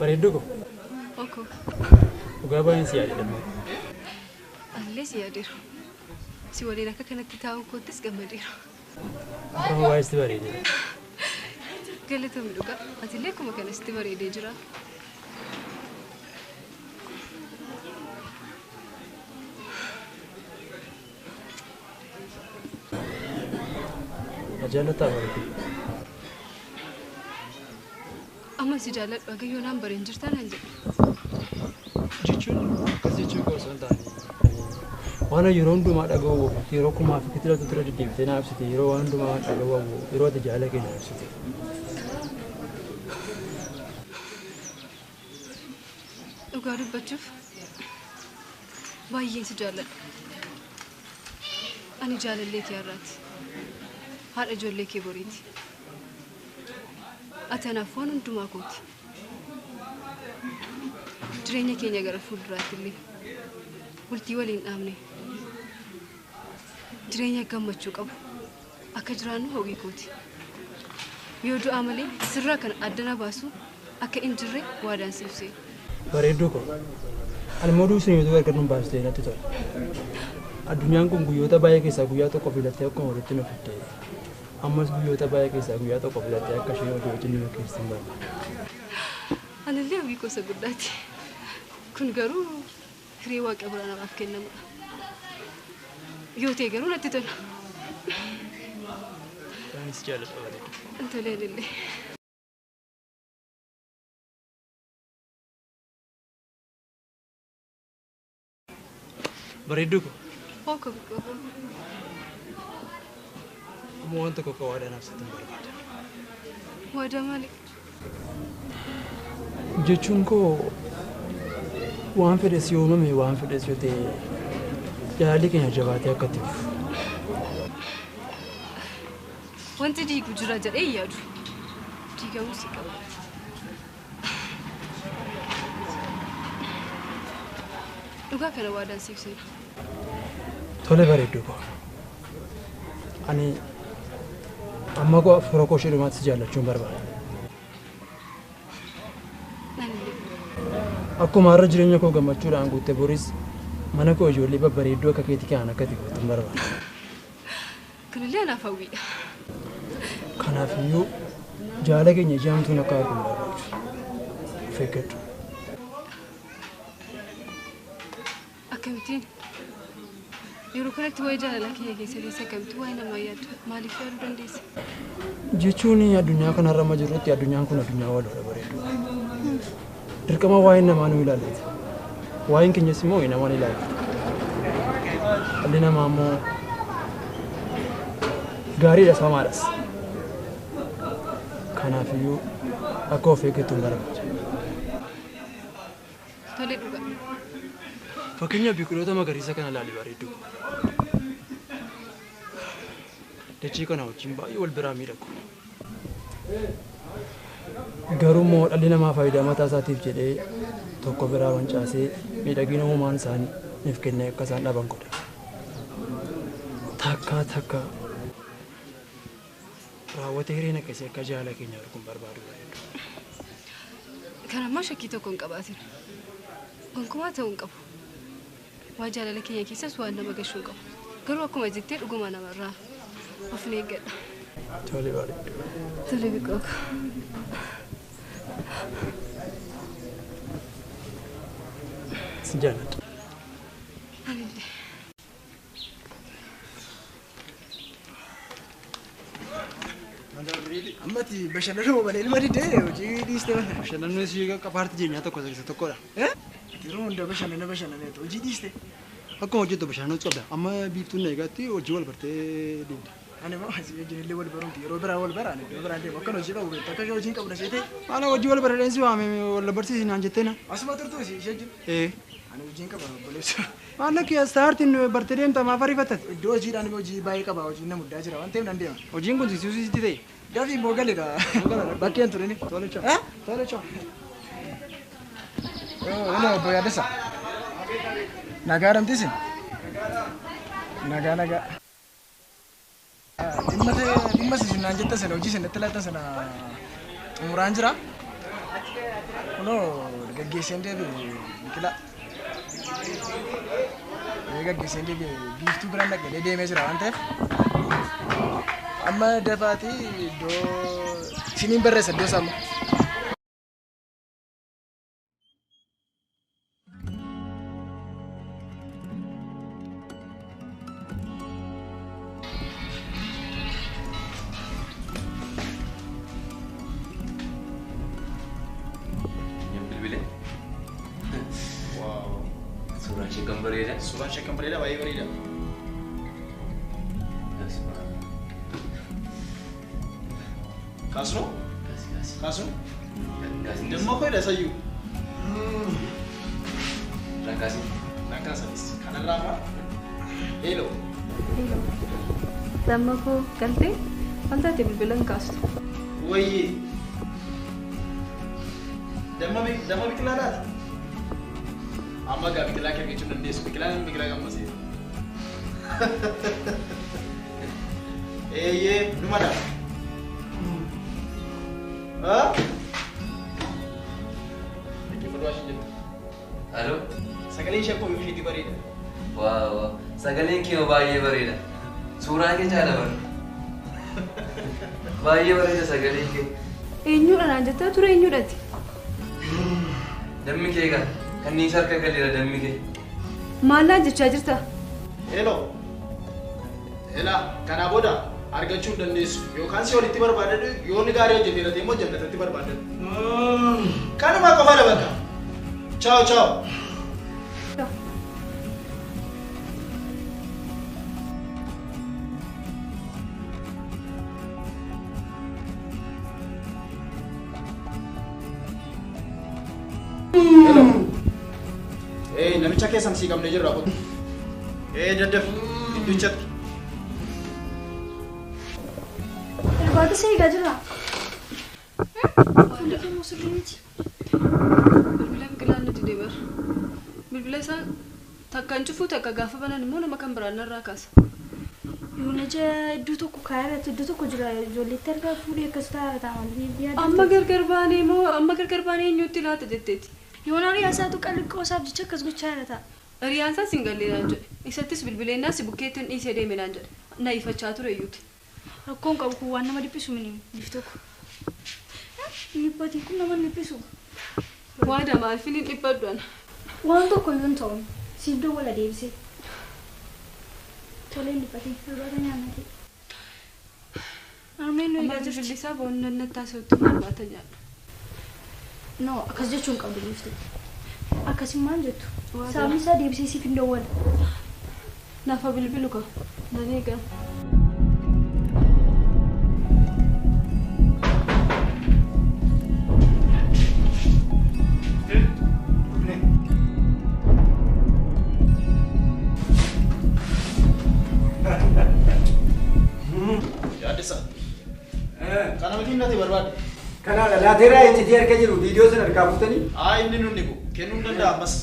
Bareedduu ko Okoo. Dhugaa baay'een si yaade damma. Anillee si yaadeera. Si waliin akka kanatti taa'uu koottis gammadeera. Akkuma baay'ee sitti bareedee. Galatoomi dhugaa. Atillee akkuma kana sitti bareedee jira. Na jaallataa bareedduu? Amma si jaalladhu haga yoonaan bareen jirtaa naan jedhe. Jechuun akkas jechuu koo osoo hin taane waan yeroo hundumaa dhaga'u yeroo kumaa fi kitilatu tura deddeebitee naa ibsite yeroo waan hundumaa waan dhaga'u yeroo ati jaalala kee naa ibsite. Dhugaa dubbachuuf baay'een si jaalladha. Ani jaalallee kee har'aati. Haadha ijoollee kee boriiti. Ati anaaf waan hundumaa kooti. Jireenya keenya gara fuulduraatti illee bultii waliin dhaabne jireenya gammachuu qabu akka jiraannu hawwii kooti. Yoo du'aa malee sirraa kana addana baasu akka hin jirre waadaan siif seena. Bareedduu koo ani immoo duubsinu yoo gargar nu baastee natti tola. Addunyaan kun guyyoota baay'ee keessaa guyyaa tokko filattee akkuma walitti nu fidde ammas guyyoota baay'ee keessaa guyyaa tokko filattee akka ishee hojii wajjin nu milkeessitu hin barbaada. Anillee hawwii gosa guddaati. Kun garuu hiree waaqa biraa namaaf kennamudha. Yoo ta'e garuu natti tola. Anis jaalladha bareedduu. Tolee anillee. Bareedduu koo Hooko biqiltuu. amma waan tokko akka waadaa naaf sitti hin barbaada. Waadaa maali? Jechuun koo waan fedhes yoo uumame waan fedhes yoo ta'e jaalalli keenya jabaatee akka itti fufu. Wanti diigu jira jedhee hin yaadu. Diigamuus hin qabu. Dhugaa kana waadaan siif seena. Tole bareedduu koo. Ani amma koo fura koo ishee dhumaatti si jaallachuun barbaada. Anillee. Akkuma har'a jireenya koo gammachuudhaan guutte boris mana koo ijoollee babbareedduu akka keetii kanaan akka itti guutuun barbaada. Kunillee anaaf hawwiidha. Kanaafiyyuu jaala keenya ija hamtuun akka argu hin barbaadu. Of eeggadhu. Akkamittiin yeroo kanatti waa'ee jaalalaa kiyya keessa keessa akkamitti waa'ee namaa yaadda? Maaliif yaaduu dandeessa? Jechuun addunyaa kanarra amma jirrutti addunyaan kun addunyaa waloodha bareedduu. Dirqama waa'een namaa nu ilaallata. Waa'een keenyas immoo namaan ilaallata. Dhalli namaa immoo gaariidhas hamaadhas. Kanaafiyyuu akka of eeggattu hin barbaada. Tole dhugaa. Fakkeenyaaf biqiloota magariisa kana ilaali bareedduu. Dachee kana wajjin baay'ee wal biraa miidhagu. Garuu immoo dhalli namaa faayidaa mataa isaatiif jedhee tokko biraa mancaasee miidhagina uumaan isaaniif kennee akka isaan dhaban godha. Takka takka raawwatee hireen akkasii akka jaala keenya arguun barbaadu bareedduu. Kan ammaa shakkii tokko hin qabaatin. Gonkumaa ta'uu hin qabu. Waa jaalala keenya keessas waan nama gashuu hin qabu. Garuu akkuma jettee dhuguma namarraa of ni eeggadha. Tole baadhi. Tole biqoo. Si jaalladha. Anillee. Ammati bashannanuma malee ilma didee hojii dhiistee mana. Bashannanni ishee qafaarti jireenyaa tokko isa tokkodha. Yeroo hunda bashannana bashannaneetu hojii dhiiste. Akkuma hojjettu bashannanuu qabda. Amma biiftuun na eegaatti hojii wal bartee deemta. Ani immoo asii wajjin illee wal barumti yeroo biraa wal bara ani iddoo biraan deemu akkan hojii qabu beektu akka hojii hin qabne seetee. Haala hojii wal bara si waame wal barsiisi naan jettee na. Asuma turtu ishee wajjin. Ee. Ani hojii hin qaba obboleessa. Maal lakki as taartiin bartee deemta maaf ariifattat? Iddoo hojiidhaan hojii baay'ee qaba hojiin na muddaa jira waan ta'eef nan deema. Hojiin kun sitti ta'e. Dafii immoo gale gaa. Bakkeen ture ni. Tole chao. Tole chao. Hello obbo Yaaddessa. Nagaa dhamtisi? Nagaa nagaa. Dhimma isin naan jettan sana hojii isin natti laattan sana xumuraan jira. Kunoo gaggeesseen deebi'e biqilaa. Gaggeesseen deebi'e biiftuu biraan dhaqee deemee jira waan ta'eef. Amma dafaatii iddoo isiniin barreessa iddoo isaa amma. Bilbilee. Suuraan ishee kan bareeda. Suuraan ishee kan bareeda baay'ee bareeda. Kaasnu? Kaasnu? Damma koo jedha sayyuu. Rakkaasi. Rakkaasanis kanarraa maa? Hello. Hello. Damma koo galtee wanta ati bilbila hin kaastu. Wayyee. Damma biqilaa laata? Amma gaa biqilaa kee argachuu dandeessu. Biqilaan biqilaa gammasee. Eeyyee dhuma dha. Dhaggeeffadhu waan isheen jettu. Aloo. Sagaleen ishee akkuma isheetti bareeda. Waaw sagaleen kee baay'ee bareeda. Suuraa kee caala bara. Baay'ee bareeda sagaleen kee. Eenyudha naan jettaa ture eenyudhati? Dammi kee egaa kanniisa harka galeera dammi kee. Maal naan jechaa jirta? Hello. Helaa kanaa booda argachuu hin dandeessu yookaan si walitti barbaadadhu yoo inni gaarii hojjeteera ta'e immoo jannatatti barbaadadhu. Kanuma qofa dha bakka. Ciao ciao. Hello. Eh namicha keessan sii qabnee jirra qotu. Eh daddaf gidduchatti. Irbaata isa eegaa jirra. Fuulli kee immoo sirrii miti. Bilbila biqilaan nuti deebar. Bilbila isaa takka hin cufuu takka gaafa banan immoo nama kan biraan narraa kaasa. Yoon ija iddoo tokko kaayarratti iddoo tokko jira ijoolleetti argaa fuudhee akkas taa'aa taa'aa Amma gargar baanee moo amma gargar baanee eenyutti laata jetteeti? Yoon hiriyaa isaatu qalliqqoo isaaf jecha akkas gochaa jira ta'a. Hiriyaan isaas hin galle naan jedhe. Isattis bilbileennaas bukkeetti hin dhiisee deeme naan jedhe. Na ifachaa ture iyyuuti. Rakkoon qabu kun waan nama dhiphisu mini biif tokko. Dhiphatiin kun nama dhiphisu. Waada maaliifin hin dhiphadhu ana? Waan tokko iyyuu hin ta'u. Siif dawwala deebisee. Tolee hin dhiphatiin irbaata nyaannate. Armeen nu Amma eegaa jirti. bilbilli isaa boonna natti haasa'utti irbaata nyaadha. No, akkas jechuun qabdu biiftu. Akkasin maal jettu? Sababni isaa deebisee siif hin dawwala. Nafa bilbilu ka. Nan eegaa. Yaaddessa. Kana miti natti barbaade. Kanaadha laateeraa iccitii harka jiru viidiyoo sana harkaa fuutanii Haa inni nun dhibu kennuu hin danda'a ammas.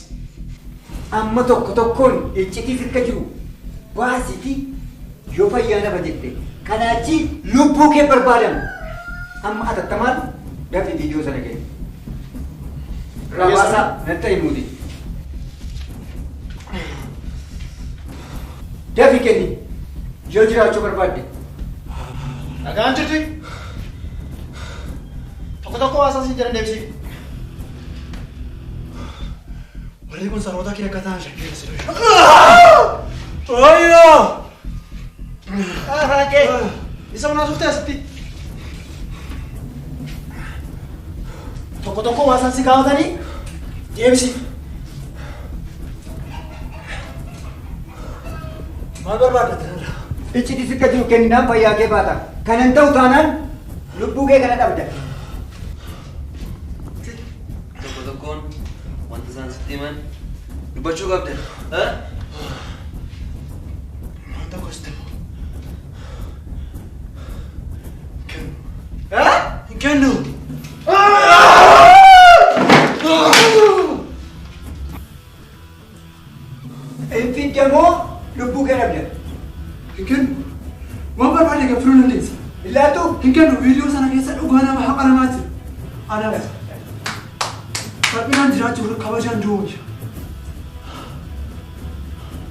Amma tokko tokkoon iccitii harka jiru baasitii yoo fayyaa nafa jette kanaachi lubbuu kee barbaadama. Amma atattamaan dafi viidiyoo sana kenni. Rabaasaa natti himuuti. Dafi kenni yoo jiraachuu barbaadde. Dhagaan jirti. Tokko tokko waasaa siin jedhan deebisiif. Warri kun saroota kee akka ta'an shakkii si dhufu. Wayyoo! Raaqee! Isa manaa suuftee asitti. Tokko tokko waasaan si kaawwatanii deebisiif. Maal barbaadda? Iccitii sikka jiru kenninaan fayyaa kee baata. Kanan ta'u taanaan lubbuu kee kana dhabda. Tokko tokkoon wanta isaan sitti himan dubbachuu qabda. Waan tokko sitti himu. Hin kennu. Hin fiddamoo lubbuu kee dhabda. Hin kennu. Waan barbaade gaffiluu dandeessa. Illaatu hin kennu viidiyoo sana keessa dhugaa nama haqa namaa jira. Anaaf salphinaan jiraachuuf kabajaan du'uu jira.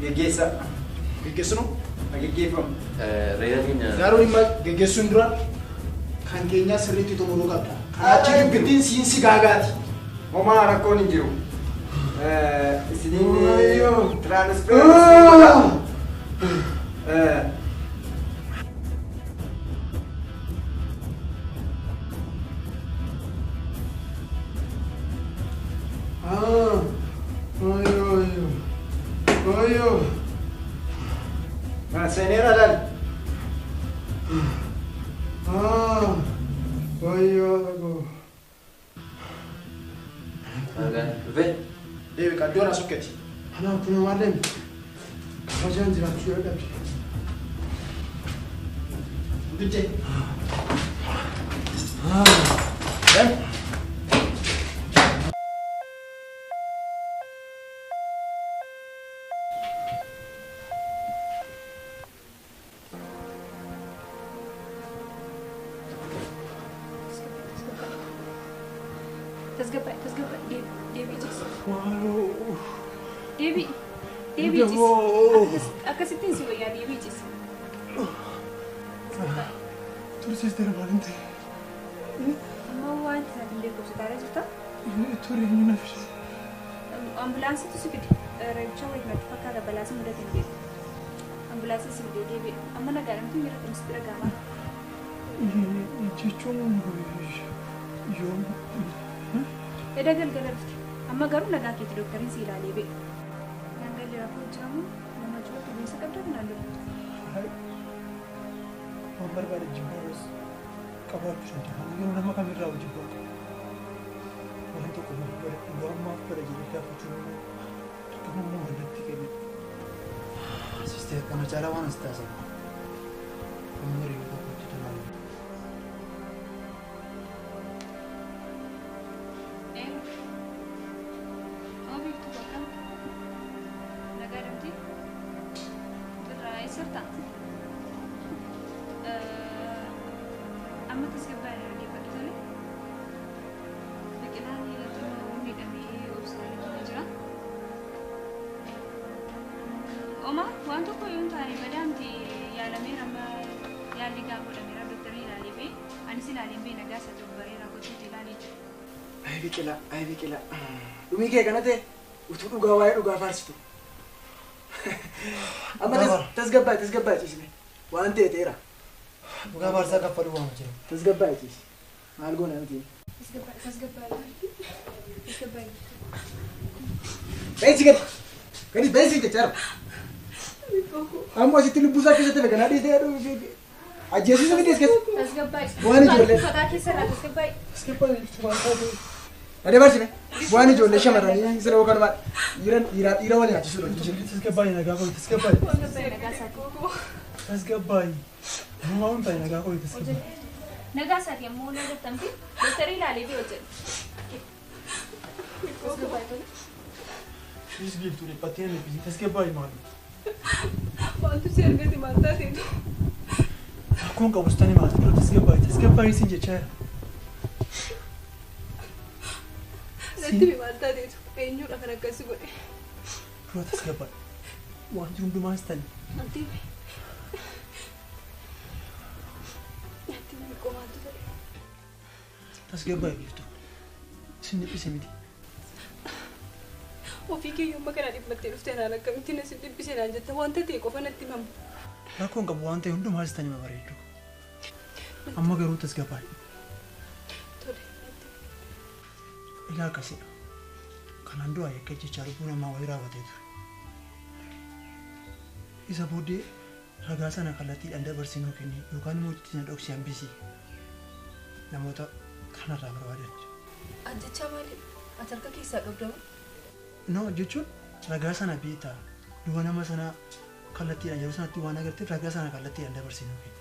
Geggeessa. Geggeessinu? Geggeeffamu. Reera keenya. Garuu dhimma geggeessuun dura kan keenyaa sirriitti xumuruu qabda. Kanaachi dubbittiin siin si gaagaati. Homaa rakkoon hin jiru. Isiniin tiraanspeer. Seeneera laal. Deebi qaddoon as ukkati. Anaaf kun maallee miti. Kabajaan jiraachuu yoo dhabde. Dubbiche. Deebi, deebi ciisi. Akkasittiin si wayyaa deebii ciisi. Tursiisteera maal ta'e? Amma waan isaatiin beekumsa jirta? Ture eenyu na fide? Ambulaansiitu si fide. Reebicha wayii natti fakkaata balaas mudate hin beeku. Ambulaansii si fide deebi'e. Amma nagaadhamtu jira kan sitti dhaga'ama. Jechuun yoom? Edda galgala dhufte. Amma garuu nagaa keetti doktariin si ilaalee beeku. Nangalli rakkoo jiramu nama jiru qubeessa qabda kanaan dura. Waan barbaade jibbaas qabaachuu danda'a. Yeroo nama kamirraa hojii qaba. Waan tokko maaf bara dhugaa maaf bara jedhee gaafachuu immoo dirqama immoo walitti kenne. Sisteer kana caalaa waan as taasisan. Amma hiriyoota kootti tolaa. Amma tasgabbaa'ee dhaggeeffadhu tole. Biqilaan miidhamee obsaan jira. Oma waan tokko yoo hin taane madaamti yaalameera amma yaalli gaafa godhameera dooktarri ilaalee bee anis ilaalee bee nagaa isa ta'u bareera gochuuti ilaalee jira. Ay biqilaa, ay biqilaa. Dhumii kee kana ta'e utuu dhugaa waa'ee dhugaa faarsitu. Amma tasgabbaa'e tasgabbaa'e ciisime waan ta'e ta'eera. Dhugaa faarsaa kaffaluu waan jiru. Tasgabbaa'e ciisi. Maal goona miti? Tasgabbaa'e tasgabbaa'e tasgabbaa'e. Beeksi gadi. Gadi beeksi jechaadha. Ammoo asitti lubbuu isaa keessatti hafe kanaa dhiisee ajjeesisu miti as keessa. Tasgabbaa'e. Waan ijoollee. Uffata keessa irraa tasgabbaa'e. Tasgabbaa'e waan taate. Adee barsine waan ijoollee shamarranii sira yookaan maal dhiira dhiira waliin nyaachisuudha. Tasgabbaa'e nagaa qoy tasgabbaa'e. Tasgabbaa'e nagaa isaati. Tasgabbaa'e. Nama waan ta'e nagaa qoy tasgabbaa'e. Nagaa isaati yommuu na gattamti dooktarri ilaalee bee hojjetu. Tasgabbaa'e tole. Please biiftuu dhiphattee na dhiphisi tasgabbaa'e maali? Wanti si argate maal taateetu? Rakkoon qabus tani maal dura tasgabbaa'e tasgabbaa'e siin jechaa jira. Natti himi maal taateetu? Eenyudha kan akkas godhe? Dura tasgabbaa'e. Waan jiru hundumaas tani. Natti himi. Tasgabbaa'e biiftuu. Isin dhiphise miti. Ofii kee yommuu kana dhiphattee dhuftee naan akkamittiin isin dhiphise naan jetta wanta ta'e qofa natti himamu. Rakkoon qabu waan ta'e hundumaa sitan hima bareeddu. Amma garuu tasgabbaa'e. Tole. Ilaa akkasidha. Kanaan dura yakka jechaa lubbuu namaa wayii raawwatee ture. Isa booddee ragaa sana kallattiidhaan dabarsinuu kenni yookaan immoo ittiin dhoksii hambisii namoota kanarraa barbaadan. Ajjechaa maali? Ati harka keessaa qabda moo? No jechuun ragaa sana beektaa du'a nama sana kallattiidhaan yeroo sanatti waan agarteef ragaa sana kallattiidhaan dabarsinuu kenni.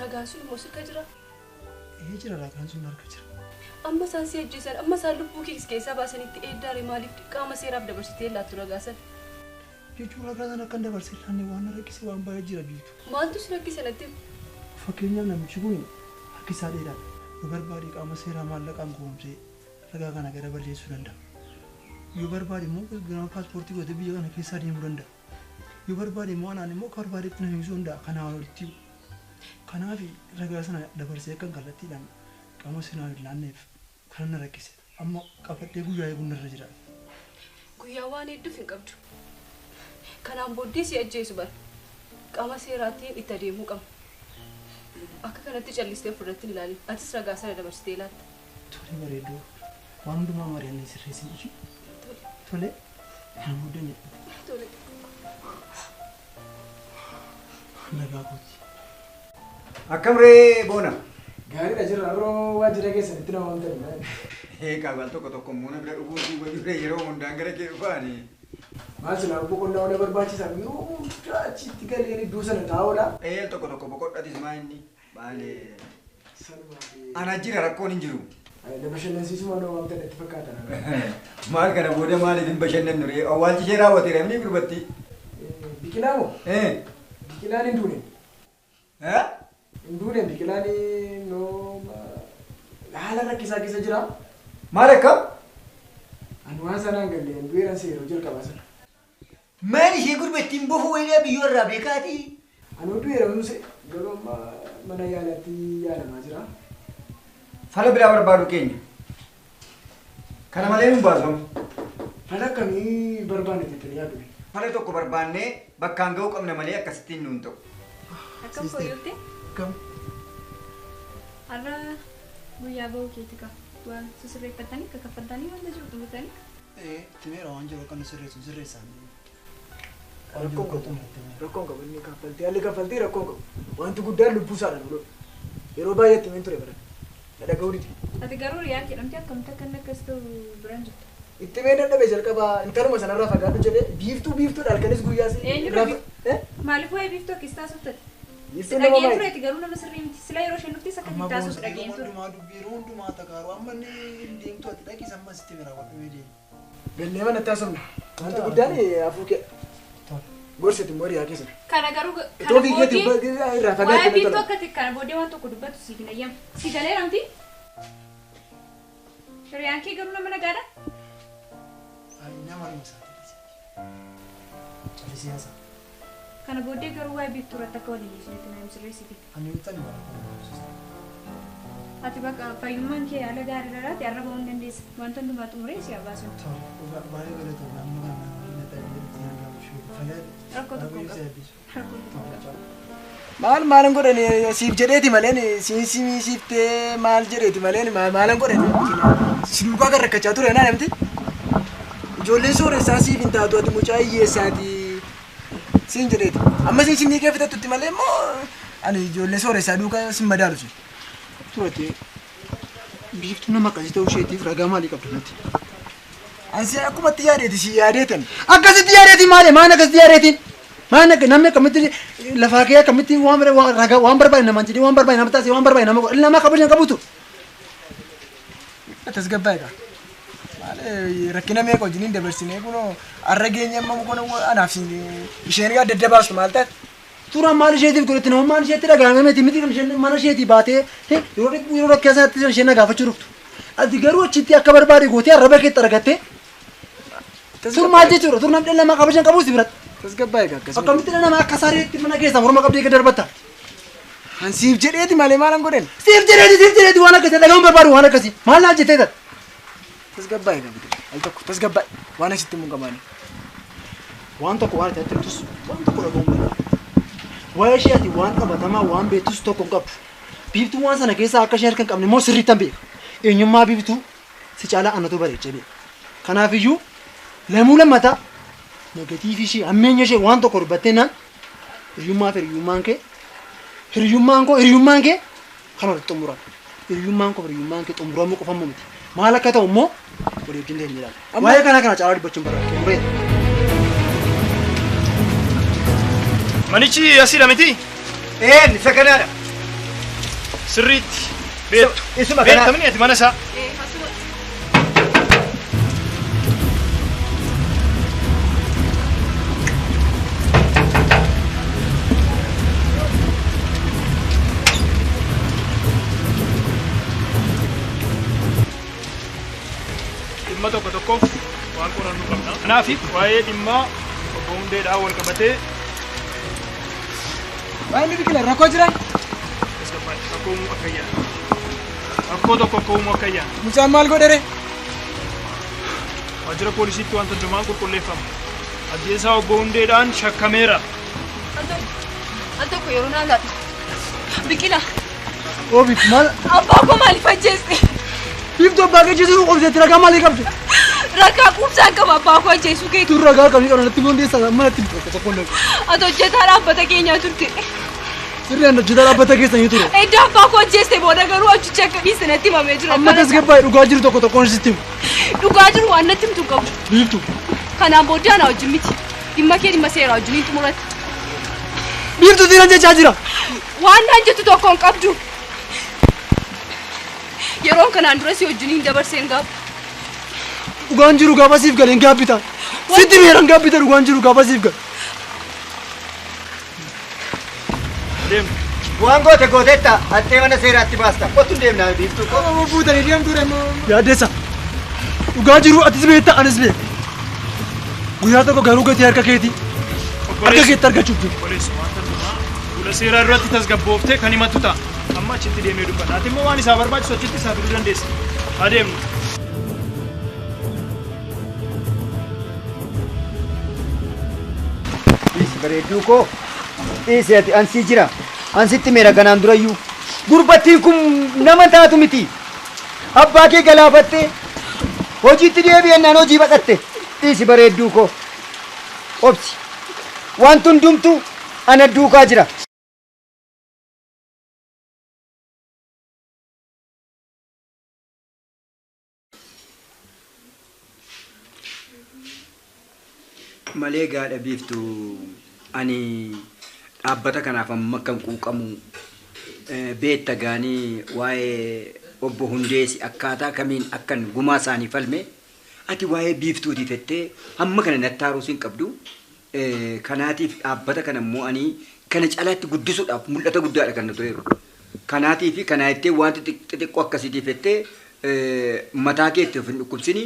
Ragaan sun immoo sirka jira? Ee jira ragaan sun harka jira. Amma isaan si ajjeesan amma isaan lubbuu kee keessaa baasanitti eeddaare maaliif qaama seeraaf dabarsitee laattu ragaa sana? Jechuun ragaa sana akkan dabarsee laanne waan rakkise waan baay'ee jira biiftu. Maaltu si rakkise natti? Fakkeenyaaf namichi kun harki isaa dheeraadha. Yoo barbaade qaama seeraa maallaqaan goomsee ragaa kana gara balleessuu danda'a. Yoo barbaade immoo gara paaspoortii godhatee biyya kana keessaa deemuu danda'a. Yoo barbaade immoo anaan immoo akka barbaadetti na hiisuu danda'a kanaa olitti. Kanaaf ragaa sana dabarsee akkan kallattiidhaan qaama seeraa hin laanneef kan na rakkise. Amma qabadhee guyyaa eeguun irra jira. Guyyaa waan hedduuf hin qabdu. Kanaan booddee si ajjeesu bara. Qaama seeraatiin itti adeemuu qabna. Akka kanatti callistee ofirratti hin ilaalin. Atis ragaa sana dabarsitee laatta. Tole bareedduu. Waan hundumaa mari'annee sirreessin ishee. Tole. Kana booddee hin jedhu. Tole. Nagaa kooti. Akkam ree boona? Gaariidha jirra har'oo waajjira keessanitti nama waamtani. Eegaa wal tokko tokko immoo na bira dhufuutii wayii yeroo hundaan gara kee dhufaani. Maal silaa boqonnaa waan barbaachisaa yeroo hundaa achitti galeen iddoo sana taa'uudha. Ee tokko tokko boqodhatis maa inni maali. Ana jira rakkoon hin jiru. Na bashannansiisuma nama waamtan natti fakkaata. Maal kana booda maaliif hin bashannannu ree? Awwaalchi ishee raawwateera inni gurbatti. Biqilaa moo? Biqilaan hin duune. Hin duune biqilaan noo haala rakkisaa keessa jira. Maal akkam? Ani waan sanaan galle hin du'eeran seeroo jalqabaa sana. Maal ishee gurbattiin bofa wayii biyyoo irraa beekaatii? Ani du'eera nuuse garuu amma mana yaalaatti yaalamaa jira. Fala biraa barbaadu keenya. Kana malee nu baasamu. Fala akkamii barbaanne jettanii yaaddu? Fala tokko barbaannee bakkaan ga'uu qabna malee akkasittiin nuun ta'u. Akkam fooyyootte? Akkam. Har'a guyyaa ba'uu keeti qaba. Waan sisirreeffatanii kakafaltanii wanta jiru xumurtanii. Ee timeera waan jiru akka nu sirreessu sirreessaan. Rakkoon qabu. Rakkoon qabu inni kaffaltii haalli kaffaltii rakkoon qabu. Wanti guddaan lubbuu isaadha nu lolu. Yeroo baay'ee itti ture bara. Na dhaga'uu dide. Ati garuu riyaa jedhamti akkamitti akka inni akkas ta'u biraan jirta. Itti mee dadhabe jalqabaa intaluma sanarraa fagaadhu jedhee biiftuu biiftuudha halkanis guyyaas. Eenyudha? Maaliif waa'ee biiftuu akkas taasiftan? Biiftuun nama Dhageen maali? tureeti garuu nama sirrii miti. Sila yeroo isheen dhuftes akka Amma itti taasiftu boonsa yeroo dhageen ture. hundumaa dubbii yeroo hundumaa takaaru amma inni hin deemtu ati dhaqis amma sitti bira wadhumee deemi. Gallee manatti haasofna. Wanti guddaan hafuu kee. Gorsiti immoo riyaa keessa. Kana garuu Itoo kana fiigeeti booddee irraa waa'ee fagaatti biiftuu tola. akka ta'e kana booddee waan tokko dubbatu siif hin ayyamu. Si galeera miti? Riyaan kee garuu nama nagaadha? Nama dhuma isaati. Callisii haasaa. Kana booddee garuu waa'ee biiftuu irratti akka waliin dhiisnetti na sirreessiti. Ani uttani waan kun Ati bakka fayyummaan kee haala gaarii irraati har'a ba'uu hin dandeessa. Wanta hundumaa xumuree si haa baasan. Baay'ee galatoomna amma kana na ta'e itti argamu fayyaa Rakkoo tokko hin qabu. Rakkoo tokko hin qabu. Maal maalan godhan siif jedheeti malee siin simii siiftee maal jedheeti malee maalan godhan si duukaa kan rakkachaa ture naa namti. Ijoolleen sooressaa siif hin taatu ati mucaa hiyyeessaati siin jedheeti. Amma siin sinii kee fitattutti malee immoo ani ijoollee sooressaa duukaa sin madaalu sun. Turate biiftuu nama akkasii ta'uu isheetiif ragaa maalii qabdu natti? Ansi akkumatti yaadeeti si yaadeetan. Akkasitti yaadeetiin maali? Maan akkasitti yaadeetiin? Maan akka namni akkamitti lafaa kee akkamitti waan ragaa waan barbaade namaan jedhee waan barbaade nama taasise waan barbaade nama godhe nama kabajan qabutu. Tasgabbaa'e kaa. Maal rakkina meeqa wajjiniin dabarsinee kunoo har'a geenye amma kun anaaf isheen adda adda baastu maal taate? Turaan maal isheetiif godhatti namummaan isheetti dhaga'ame miti miti kan isheen mana isheetii baatee yeroo yeroo rakkina sanatti isheen na gaafachuu dhuftu. Ati garuu achitti akka barbaade gootee arraba keetti argattee tur maal jechuudha tur namni dhala namaa kabajan qabu si biratti. Tasgabbaa'e kaa akkasuma. Akkamitti dhala namaa akka sareetti mana keessaa morma qabdee gad darbatta. Ansiif jedheeti malee maalan godhan? Siif jedheeti waan akkasii dhagahuun barbaadu waan akkasii maal naa jettee taate? Tasgabbaa'e gabitu. Al tokko tasgabbaa'e waan asitti mun qabaani. Waan tokko waan itti himtus waan tokko dhagahuun barbaadu. Waa'ee ishee ati waan qabatamaa waan beektus tokko hin qabdu. Biiftuu waan sana keessaa akka ishee harka hin qabne immoo sirriitti beeka. Eenyummaa biiftuu si caalaa anatu bareechee beeka. Kanaafiyyuu lamuu lammataa negatiivii ishee hammeenya ishee waan tokko dubbattee naan hiriyummaa fi hiriyyummaan kee hiriyyummaan koo hiriyyummaan kee kan walitti xumurama. Hiriyyummaan koo hiriyyummaan kee xumuramuu qofa miti. Maal akka ta'u immoo walii wajjin deemnee ilaalla. Waa'ee kanaa kana caalaa dubbachuun barbaadu xumureera. Manichi asiidha miti? Een isa kanaadha. Sirriitti beektu. Isuma kana. Beektamni ati mana isaa. Dhimma tokko tokkoof waan qorannuu qabna. Kanaaf waa'ee dhimma obbo Hundeedhaan wal qabatee Waa'ee biqilaa rakkoo jiran? Rakkoo uumuu akka yaadu. Rakkoo tokko akka uumuu akka yaadu. Mucaan maal godhere? Waajjira poolisiitti wanta hundumaan qulqulleeffama. Ajjeesaa obbo Hundeedhaan shakkameera. Al tokko yeroo naa laatu. Biqilaa. Oobi maal? Abbaa koo maaliif ajjeeste? Biiftuu abbaa kee ajjeesuu qubseetti ragaa maalii qabdu? Ragaa quubsaan qaba abbaa koo ajjeesuu keetu. Tun ragaa akkamii qabna natti boondeessaa manatti tokko tokko naqu. Ati hojjetaa dhaabbata keenyaa turte. Sirriin hojjetaa dhaabbata keessanii ture. Edda abbaa koo ajjeeste booda garuu achicha akka dhiiste natti himamee jira. Amma tasgabbaa'e dhugaa jiru tokko tokkoon sitti himu. Dhugaa jiru waan natti himtu hin qabdu. Biiftuu. Kanaan booddee ana wajjin miti. Dhimma kee dhimma seeraa wajjin hin xumuratte. Biiftuu dhiiran jechaa jira. Waan naan jettu tokko hin qabdu. Yeroon kanaan dura si wajjin hin dabarseen gaafa. Dhugaan jiru gaafa siif galee hin gaabbita. Sitti beeran gaabbita dhugaan jiru gaafa siif gale. Waan goote gooteetta hattee mana seeraatti baasta. Kottu deemnaa biiftuu koo. Fuutanii deemtuu deemu. Yaaddeessa. Dhugaa jiru atis beekta anis beeka. Guyyaa tokko garuu gatii harka keetii. Harka keetti argachuuf jiru. Obboleessi wanta hundumaa fuula seeraa irratti tasgabbooftee kan himattu ta'a. Amma achitti deemee dubbata. Ati immoo waan isaa barbaachisu achitti isaa fiduu dandeessa. Adeemnu. Dhiisi bareedduu koo. Dhiisi ati ansii jira. Ansitti meera kanaan durayyuu. Gurbattiin kun nama taatu miti. Abbaa kee galaafatte. Hojiitti deebi'ennaan hojii baqatte. Dhiisi bareedduu koo. Obsi. Wanti hundumtu ana duukaa jira. Malee gaadha biiftuu ani dhaabbata kanaaf amma kan quuqamu beetta gaanii waa'ee obbo Hundeesi akkaataa kamiin akkan gumaa isaanii falme ati waa'ee biiftuutiif jettee hamma kana natti haaruu hin qabdu. Kanaatiif dhaabbata kana immoo ani kana calaatti guddisuudhaaf mul'ata guddaadha kan nu ta'eeru. Kanaatiif kana jettee wanti xixiqqoo akkasiitiif jettee mataa keetti of hin dhukkubsini.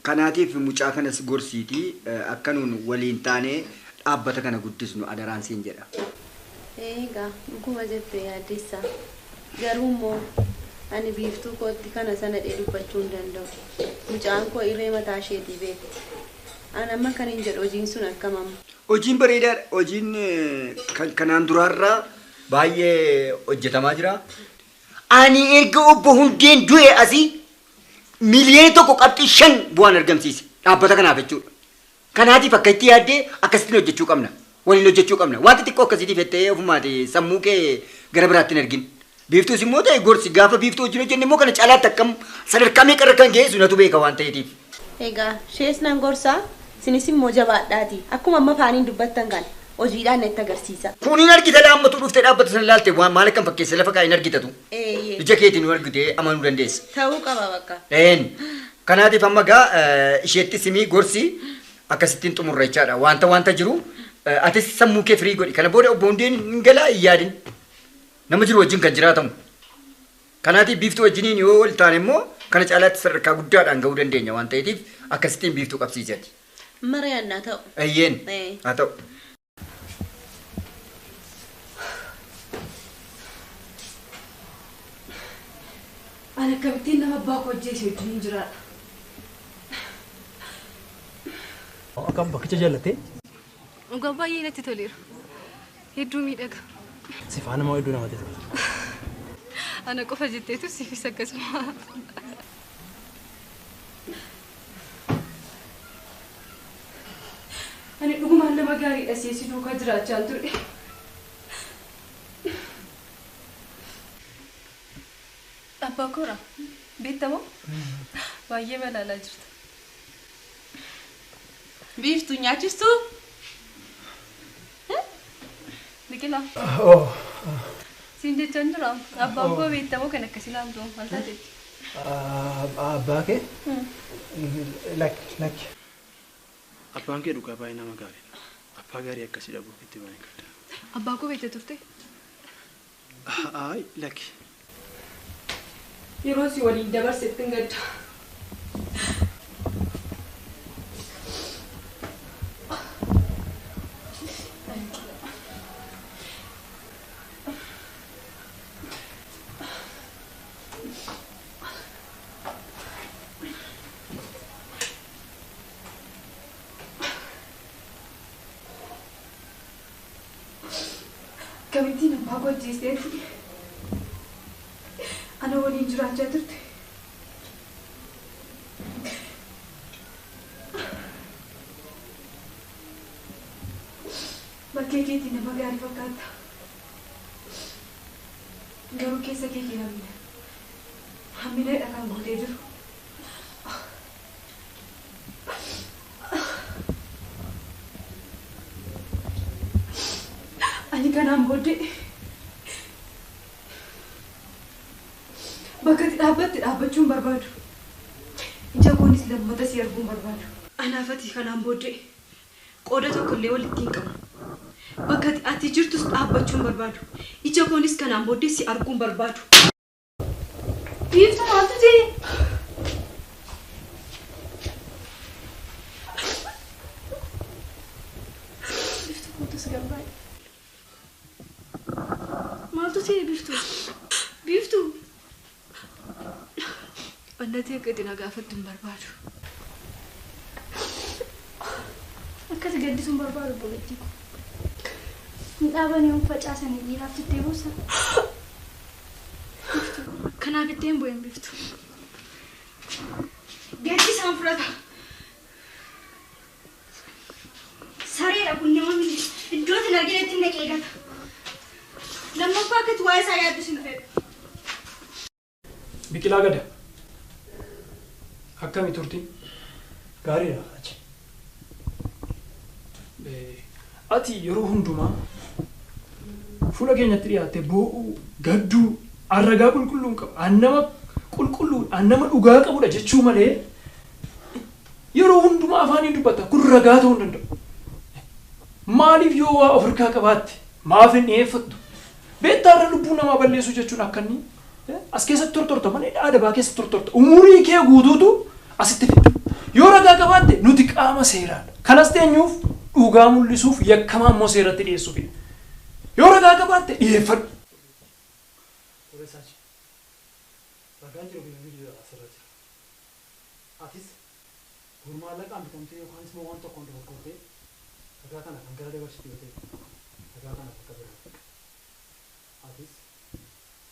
Kanaatiif mucaa kanas gorsiitii akka nuun waliin taanee dhaabbata kana guddisnu adaraan siin jedha. Egaa dhuguma jette yaaddeessa. Garuu immoo ani biiftuu kootti kana sana dubbachuu hin danda'u. Mucaan koo irree mataa isheetii beekti. Ani amma kan hin jedhu hojiin sun akkam amma? Hojiin bareedaadha. Hojiin kanaan duraarraa baay'ee hojjetamaa jira. Ani erga obbo Hundeen du'e asii miliyoona 1.5 bu'aan argamsiise dhaabbata kanaaf jechuudha. Kanaatiif akka itti yaaddee akkasittiin hojjechuu qabna. Waliin hojjechuu qabna. Wanti xiqqoo akkasiitiif jettee ofumaati sammuu kee gara biraatti hin argin. Biiftuus immoo ta'e gorsi gaafa biiftuu wajjin hojjenne immoo kana caalaatti akkam sadarkaa meeqarra kan geessu natu beeka waan ta'eetiif. Egaa ishees nan gorsaa isinis immoo jabaadhaati. Akkuma amma afaaniin dubbattan kana hojiidhaan natti agarsiisa. Kun hin argita laammatu dhuftee dhaabbata sana ilaalte waan maal akkam fakkeesse lafa kaa'e hin argitatu. Ija keetiin nu argitee amanuu dandeessa. Ta'uu qaba bakka. Een kanaatiif amma gaa isheetti simii gorsi akkasittiin xumurra jechaadha. Wanta jiru atis sammuu kee firii godhi. Kana booda obbo Hundeen hin galaa hin yaadin. Nama jiru wajjin kan jiraatamu. Kanaatiif biiftuu wajjiniin yoo wal taane immoo kana caalaatti sadarkaa guddaadhaan gahuu dandeenya waan ta'eetiif akkasittiin biiftuu qabsiisati. Mariyaan haa ta'u. Eeyyeen haa ta'u. Ani akkamittiin nama abbaa koo ajjeese wajjin jiraadha. Akkam bakkicha jaallattee? Dhugaa baay'ee natti toleera. Hedduu miidhaga. Si faana moo hedduu namatti tola? Ana qofa jetteetu siifis akkasuma. Ani dhugumaan nama gaariidha si duukaa jiraachaa ture. Abbaa koora beektamoo baay'ee balaalaa jirta. Biiftuu nyaachistuu? Biqilaa. Siin jechaan jira. Abbaan koo beektamoo kan akkasii laamtu maal taateetti? Abbaa kee? Lakki lakki. Abbaan kee dhugaa baay'ee nama gaariidha. Abbaa gaarii akkasii dhabuu itti baay'ee gadda. Abbaa koo beekte turte? Ayi lakki. Yeroo si waliin dabarsetti hin gadda. Akkamittiin abbaa koo ajjeeseeti? Ana waliin jiraachaa turte. Bakkee keetiin nama gaarii fakkaata. Garuu keessa keetiin hammina. Hamminadha kan guutee jiru. Ani kanaan booddee bakka itti dhaabbatte dhaabbachuu hin barbaadu. Ija koonis lammata si arguu hin barbaadu. Anaaf ati kanaan booddee qooda tokko illee walitti hin qabu. Bakka ati jirtus dhaabbachuu hin barbaadu. Ija koonis kanaan booddee si arguu hin barbaadu. Biiftuu maaltu ta'e? Biiftuu kootu si garbaa'e. Maaltu ta'e Biiftuu? Biiftuu! Onnatee akka itti na gaafattu hin barbaadu. Akkas gaddisuu hin barbaadu obboleettii koo. Hin dhaabanii hin facaasanii dhiiraaf jettee boossa. Biiftuu kanaaf itti hin bu'in Biiftuu. Gaddi isaan fudhata. Sareedha kun nama miti. Iddoo itti hin arginetti hin dhaqee gata. Lammaffaa akka itti waa'ee isaa yaaddu sin fedhu. Biqilaa gada. Akkami turtiin? Gaariidha achi. Ati yeroo hundumaa fuula keenyatti dhiyaattee boo'uu, gadduu, arragaa qulqulluun qaba. An nama qulqulluu, an nama dhugaa qabudha jechuu malee yeroo hundumaa afaaniin dubbatta. Kun ragaa ta'uu hin danda'u. Maaliif yoo waa of harkaa qabaatte maaf hin dhiyeeffattu? Beektaa irra lubbuu namaa balleessuu jechuun akka inni as keessatti tortorta malee adabaa keessa tortorta. Umurii kee guutuutu asitti fidda. Yoo ragaa qabaatte nuti qaama seeraadha. Kanas teenyuuf dhugaa mul'isuuf yakkamaa immoo seeratti dhiyeessuufidha. Yoo ragaa qabaatte dhiyeeffadhu. Toleessaachi. Ragaan jiru biyya jira asirra jira. Atis gurmaallaqaan bitamtee yookaan immoo waan tokkoon dogoggortee ragaa kana kan gara dabarsitu yoo ta'e ragaa kana bakka biraa dhaqa. Atis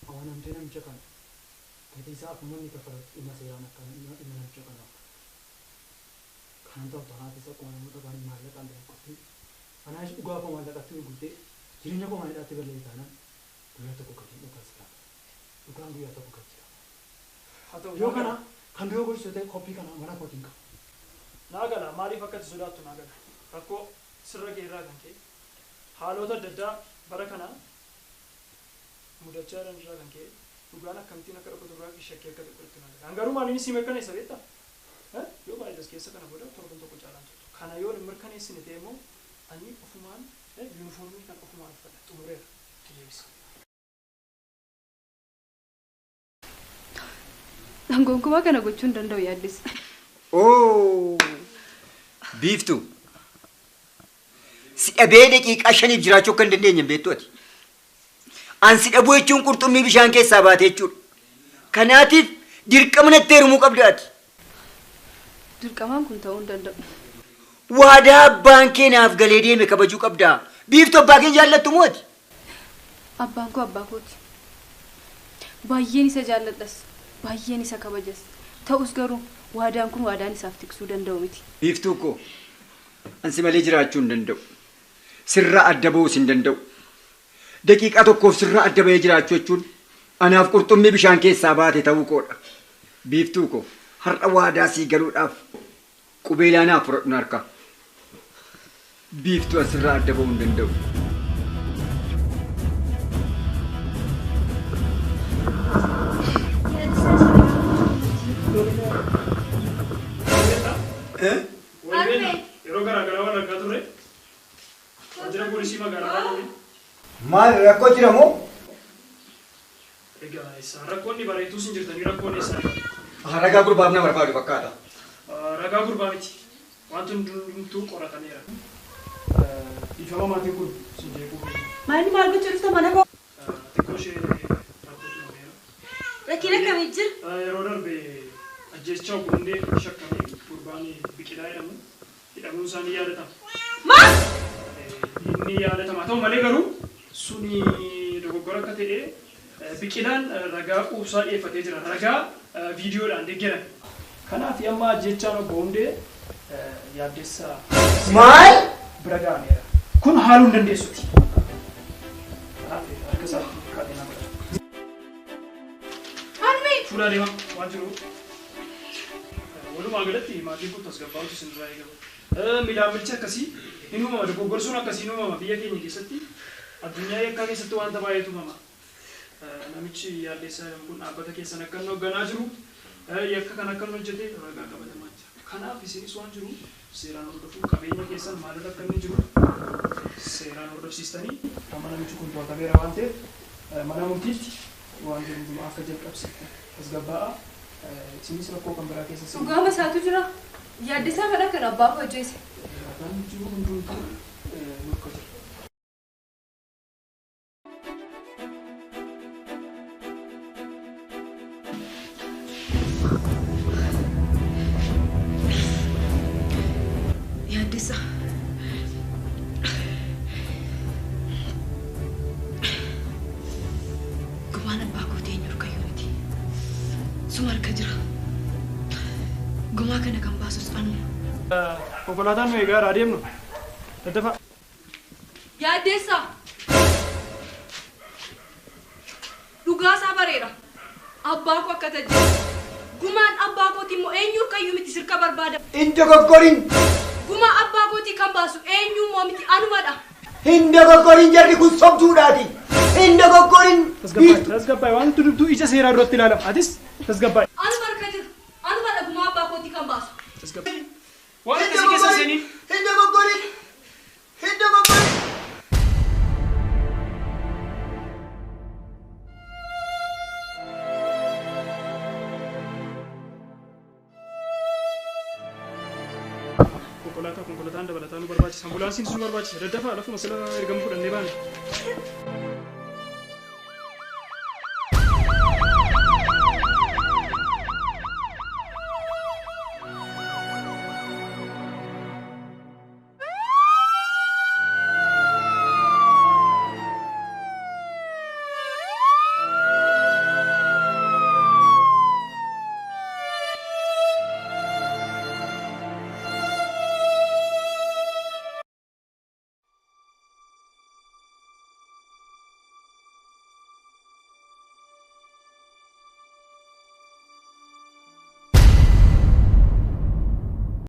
amanamtee namicha kana gatii isaa akkuma inni kaffalutti dhimma seeraan akka dhimma namicha kanaaf kanan ta'u tanaatis akkuma namoota kaanii maallaqaan dogoggortee anaanis dhugaa koo maallaqatti gurgurtee jireenya koo maalidhaatti balleessi taanaan guyyaa tokko gatiin dhugaa si gaafa. Dhugaan guyyaa tokko gad jira. Haa ta'u Yoo kana kan du'a gochisu ta'e koppii kana mana kootiin qaba. Naa gala maaliif akka ati sodaattu naa gala. Rakkoo sirra kee irraa kan ka'e haalota adda addaa bara kana mudachaa jiran irraa kan ka'e dhugaan akkamittiin akka dhokatu irraa shakkii akka xiqqootti naa gala. An garuu maaliin si mirkaneessa beektaa? Yoo baay'atas keessa kana booda torban tokko caalaan turtu. Kana yoo hin mirkaneessine ta'e immoo ani ofumaan yuunifoormii kan ofumaan uffadha xumureera itti deebisa. Gonkumaa kana gochuu hin danda'u yaaddessa. Oo! Biiftuu! Si dhabee daqiiqaa 5 jiraachuu akka hin dandeenye hin beektu ati. An si dhabuu jechuun qurxummii bishaan keessaa baate jechuudha. Kanaatiif dirqama natti heerumuu qabda ati. Dirqamaan kun ta'uu hin danda'u. Waadaa abbaan kee naaf galee deeme kabajuu qabda. Biiftuu abbaa kee jaallattu moo ati? Abbaan koo abbaa kooti. Baay'een isa jaalladhas, baay'een isa kabajas. Ta'us garuu waadaan kun waadaan isaaf tiksuu danda'u miti. Biiftuu koo ansi malee jiraachuu hin danda'u. Sirraa adda ba'uus hin danda'u. Daqiiqaa tokkoof sirraa adda ba'ee jiraachuu jechuun anaaf qurxummii bishaan keessaa baate ta'uu koodha. Biiftuu koo har'a waadaa sii galuudhaaf qubeelaa naaf fudhadhu harka. Biiftuu asirraa adda ba'uu hin danda'u. Yeroo garaa garaa waan argaa turre waajjira poolisii magaalaa baay'ee. Maal rakkoo jira moo? Egaa isaan rakkoonni bareetuu sin jirtanii rakkoon eessaa? Ragaa gurbaaf na barbaadu fakkaata. Ragaa gurbaa miti. Wanti hundumtuu qoratameera. Dhiifama maatiin kun sin jeequu. Maalli maal gochuu dhufta mana koo? Xiqqoo ishee rakkootu uumameera. Rakkina akkamii jira? Yeroo darbe ajjeechaa obbo Hundee shakkamee gurbaan Biqilaa jedhamu hidhamuun isaa ni yaadatama. Maal? Inni yaadatama. Ta'u malee garuu suni dogoggora akka ta'e Biqilaan ragaa quubsaa dhiyeeffatee jira. Ragaa viidiyoodhaan deeggarame. Kanaaf amma ajjeechaan obbo Hundee yaaddeessaa Maal? bira ga'ameera. Kun haaluu hin dandeessuti. Kanaaf harka isaatti kaadhina godha. Harmee! Fuula deema waan jiru. Walumaa galatti maatiin kun tasgabbaa'utu isin irraa eegama. Milaan akkasii hin uumama, dogoggorsuun akkasii hin uumama biyya keenya keessatti, addunyaa yakkaa keessatti wanta baay'eetu uumama. Namichi yaaddeessaa jedhamu kun dhaabbata keessan akka inni hoogganaa jiru, yakka kan akka inni hojjete ragaa qabatamaa jira. Kanaaf isinis waan jiru seeraan hordofuu qabeenya keessan maalirra akka inni jiru seeraan hordofsiistanii amma namichi kun to'atameera waan ta'eef mana murtiitti waan jiru hundumaa akka jalqabsiiftan tasgabbaa'a. Isinis rakkoo kan biraa keessa seenuu. Dhugaama isaatu jira. Yaaddeessaa fedha kan abbaa koo ajjeese. Ragaan jiru hundumtuu nurka jira. Yaaddessa. Gumaan abbaa kootii eenyu harkayyuu miti. Suma harka jira. Gumaa kana kan baasus anuma. Konkolaataan nu eegaa irraa deemnu. Daddafa. Yaaddeessaa. Dhugaa isaa bareera. Abbaa koo akka tajjeese. Gumaan abbaa kootii immoo eenyu harkayyuu miti sirka barbaada. Hin dogoggorin. Gumaa abbaa kootii kan baasu eenyu immoo miti anumadha. Hin dogoggorin jarri kun sobduudhaati. Hin dogoggorin. Tasgabbaa'e wanti hundumtuu ija seeraa duratti ilaalama. Atis tasgabbaa'e. Anuma harka jira. Anumadha gumaa abbaa kootii kan baasu. Tasgabbaa'e. Waan akkasii keessa seeniin. Hin dogoggorin. Hin dogoggorin. Konkolaataan dabalataa nu barbaachisa. Ambulaansiin nu barbaachisa. Daddafaa lafuma sila ergama fudhannee baane.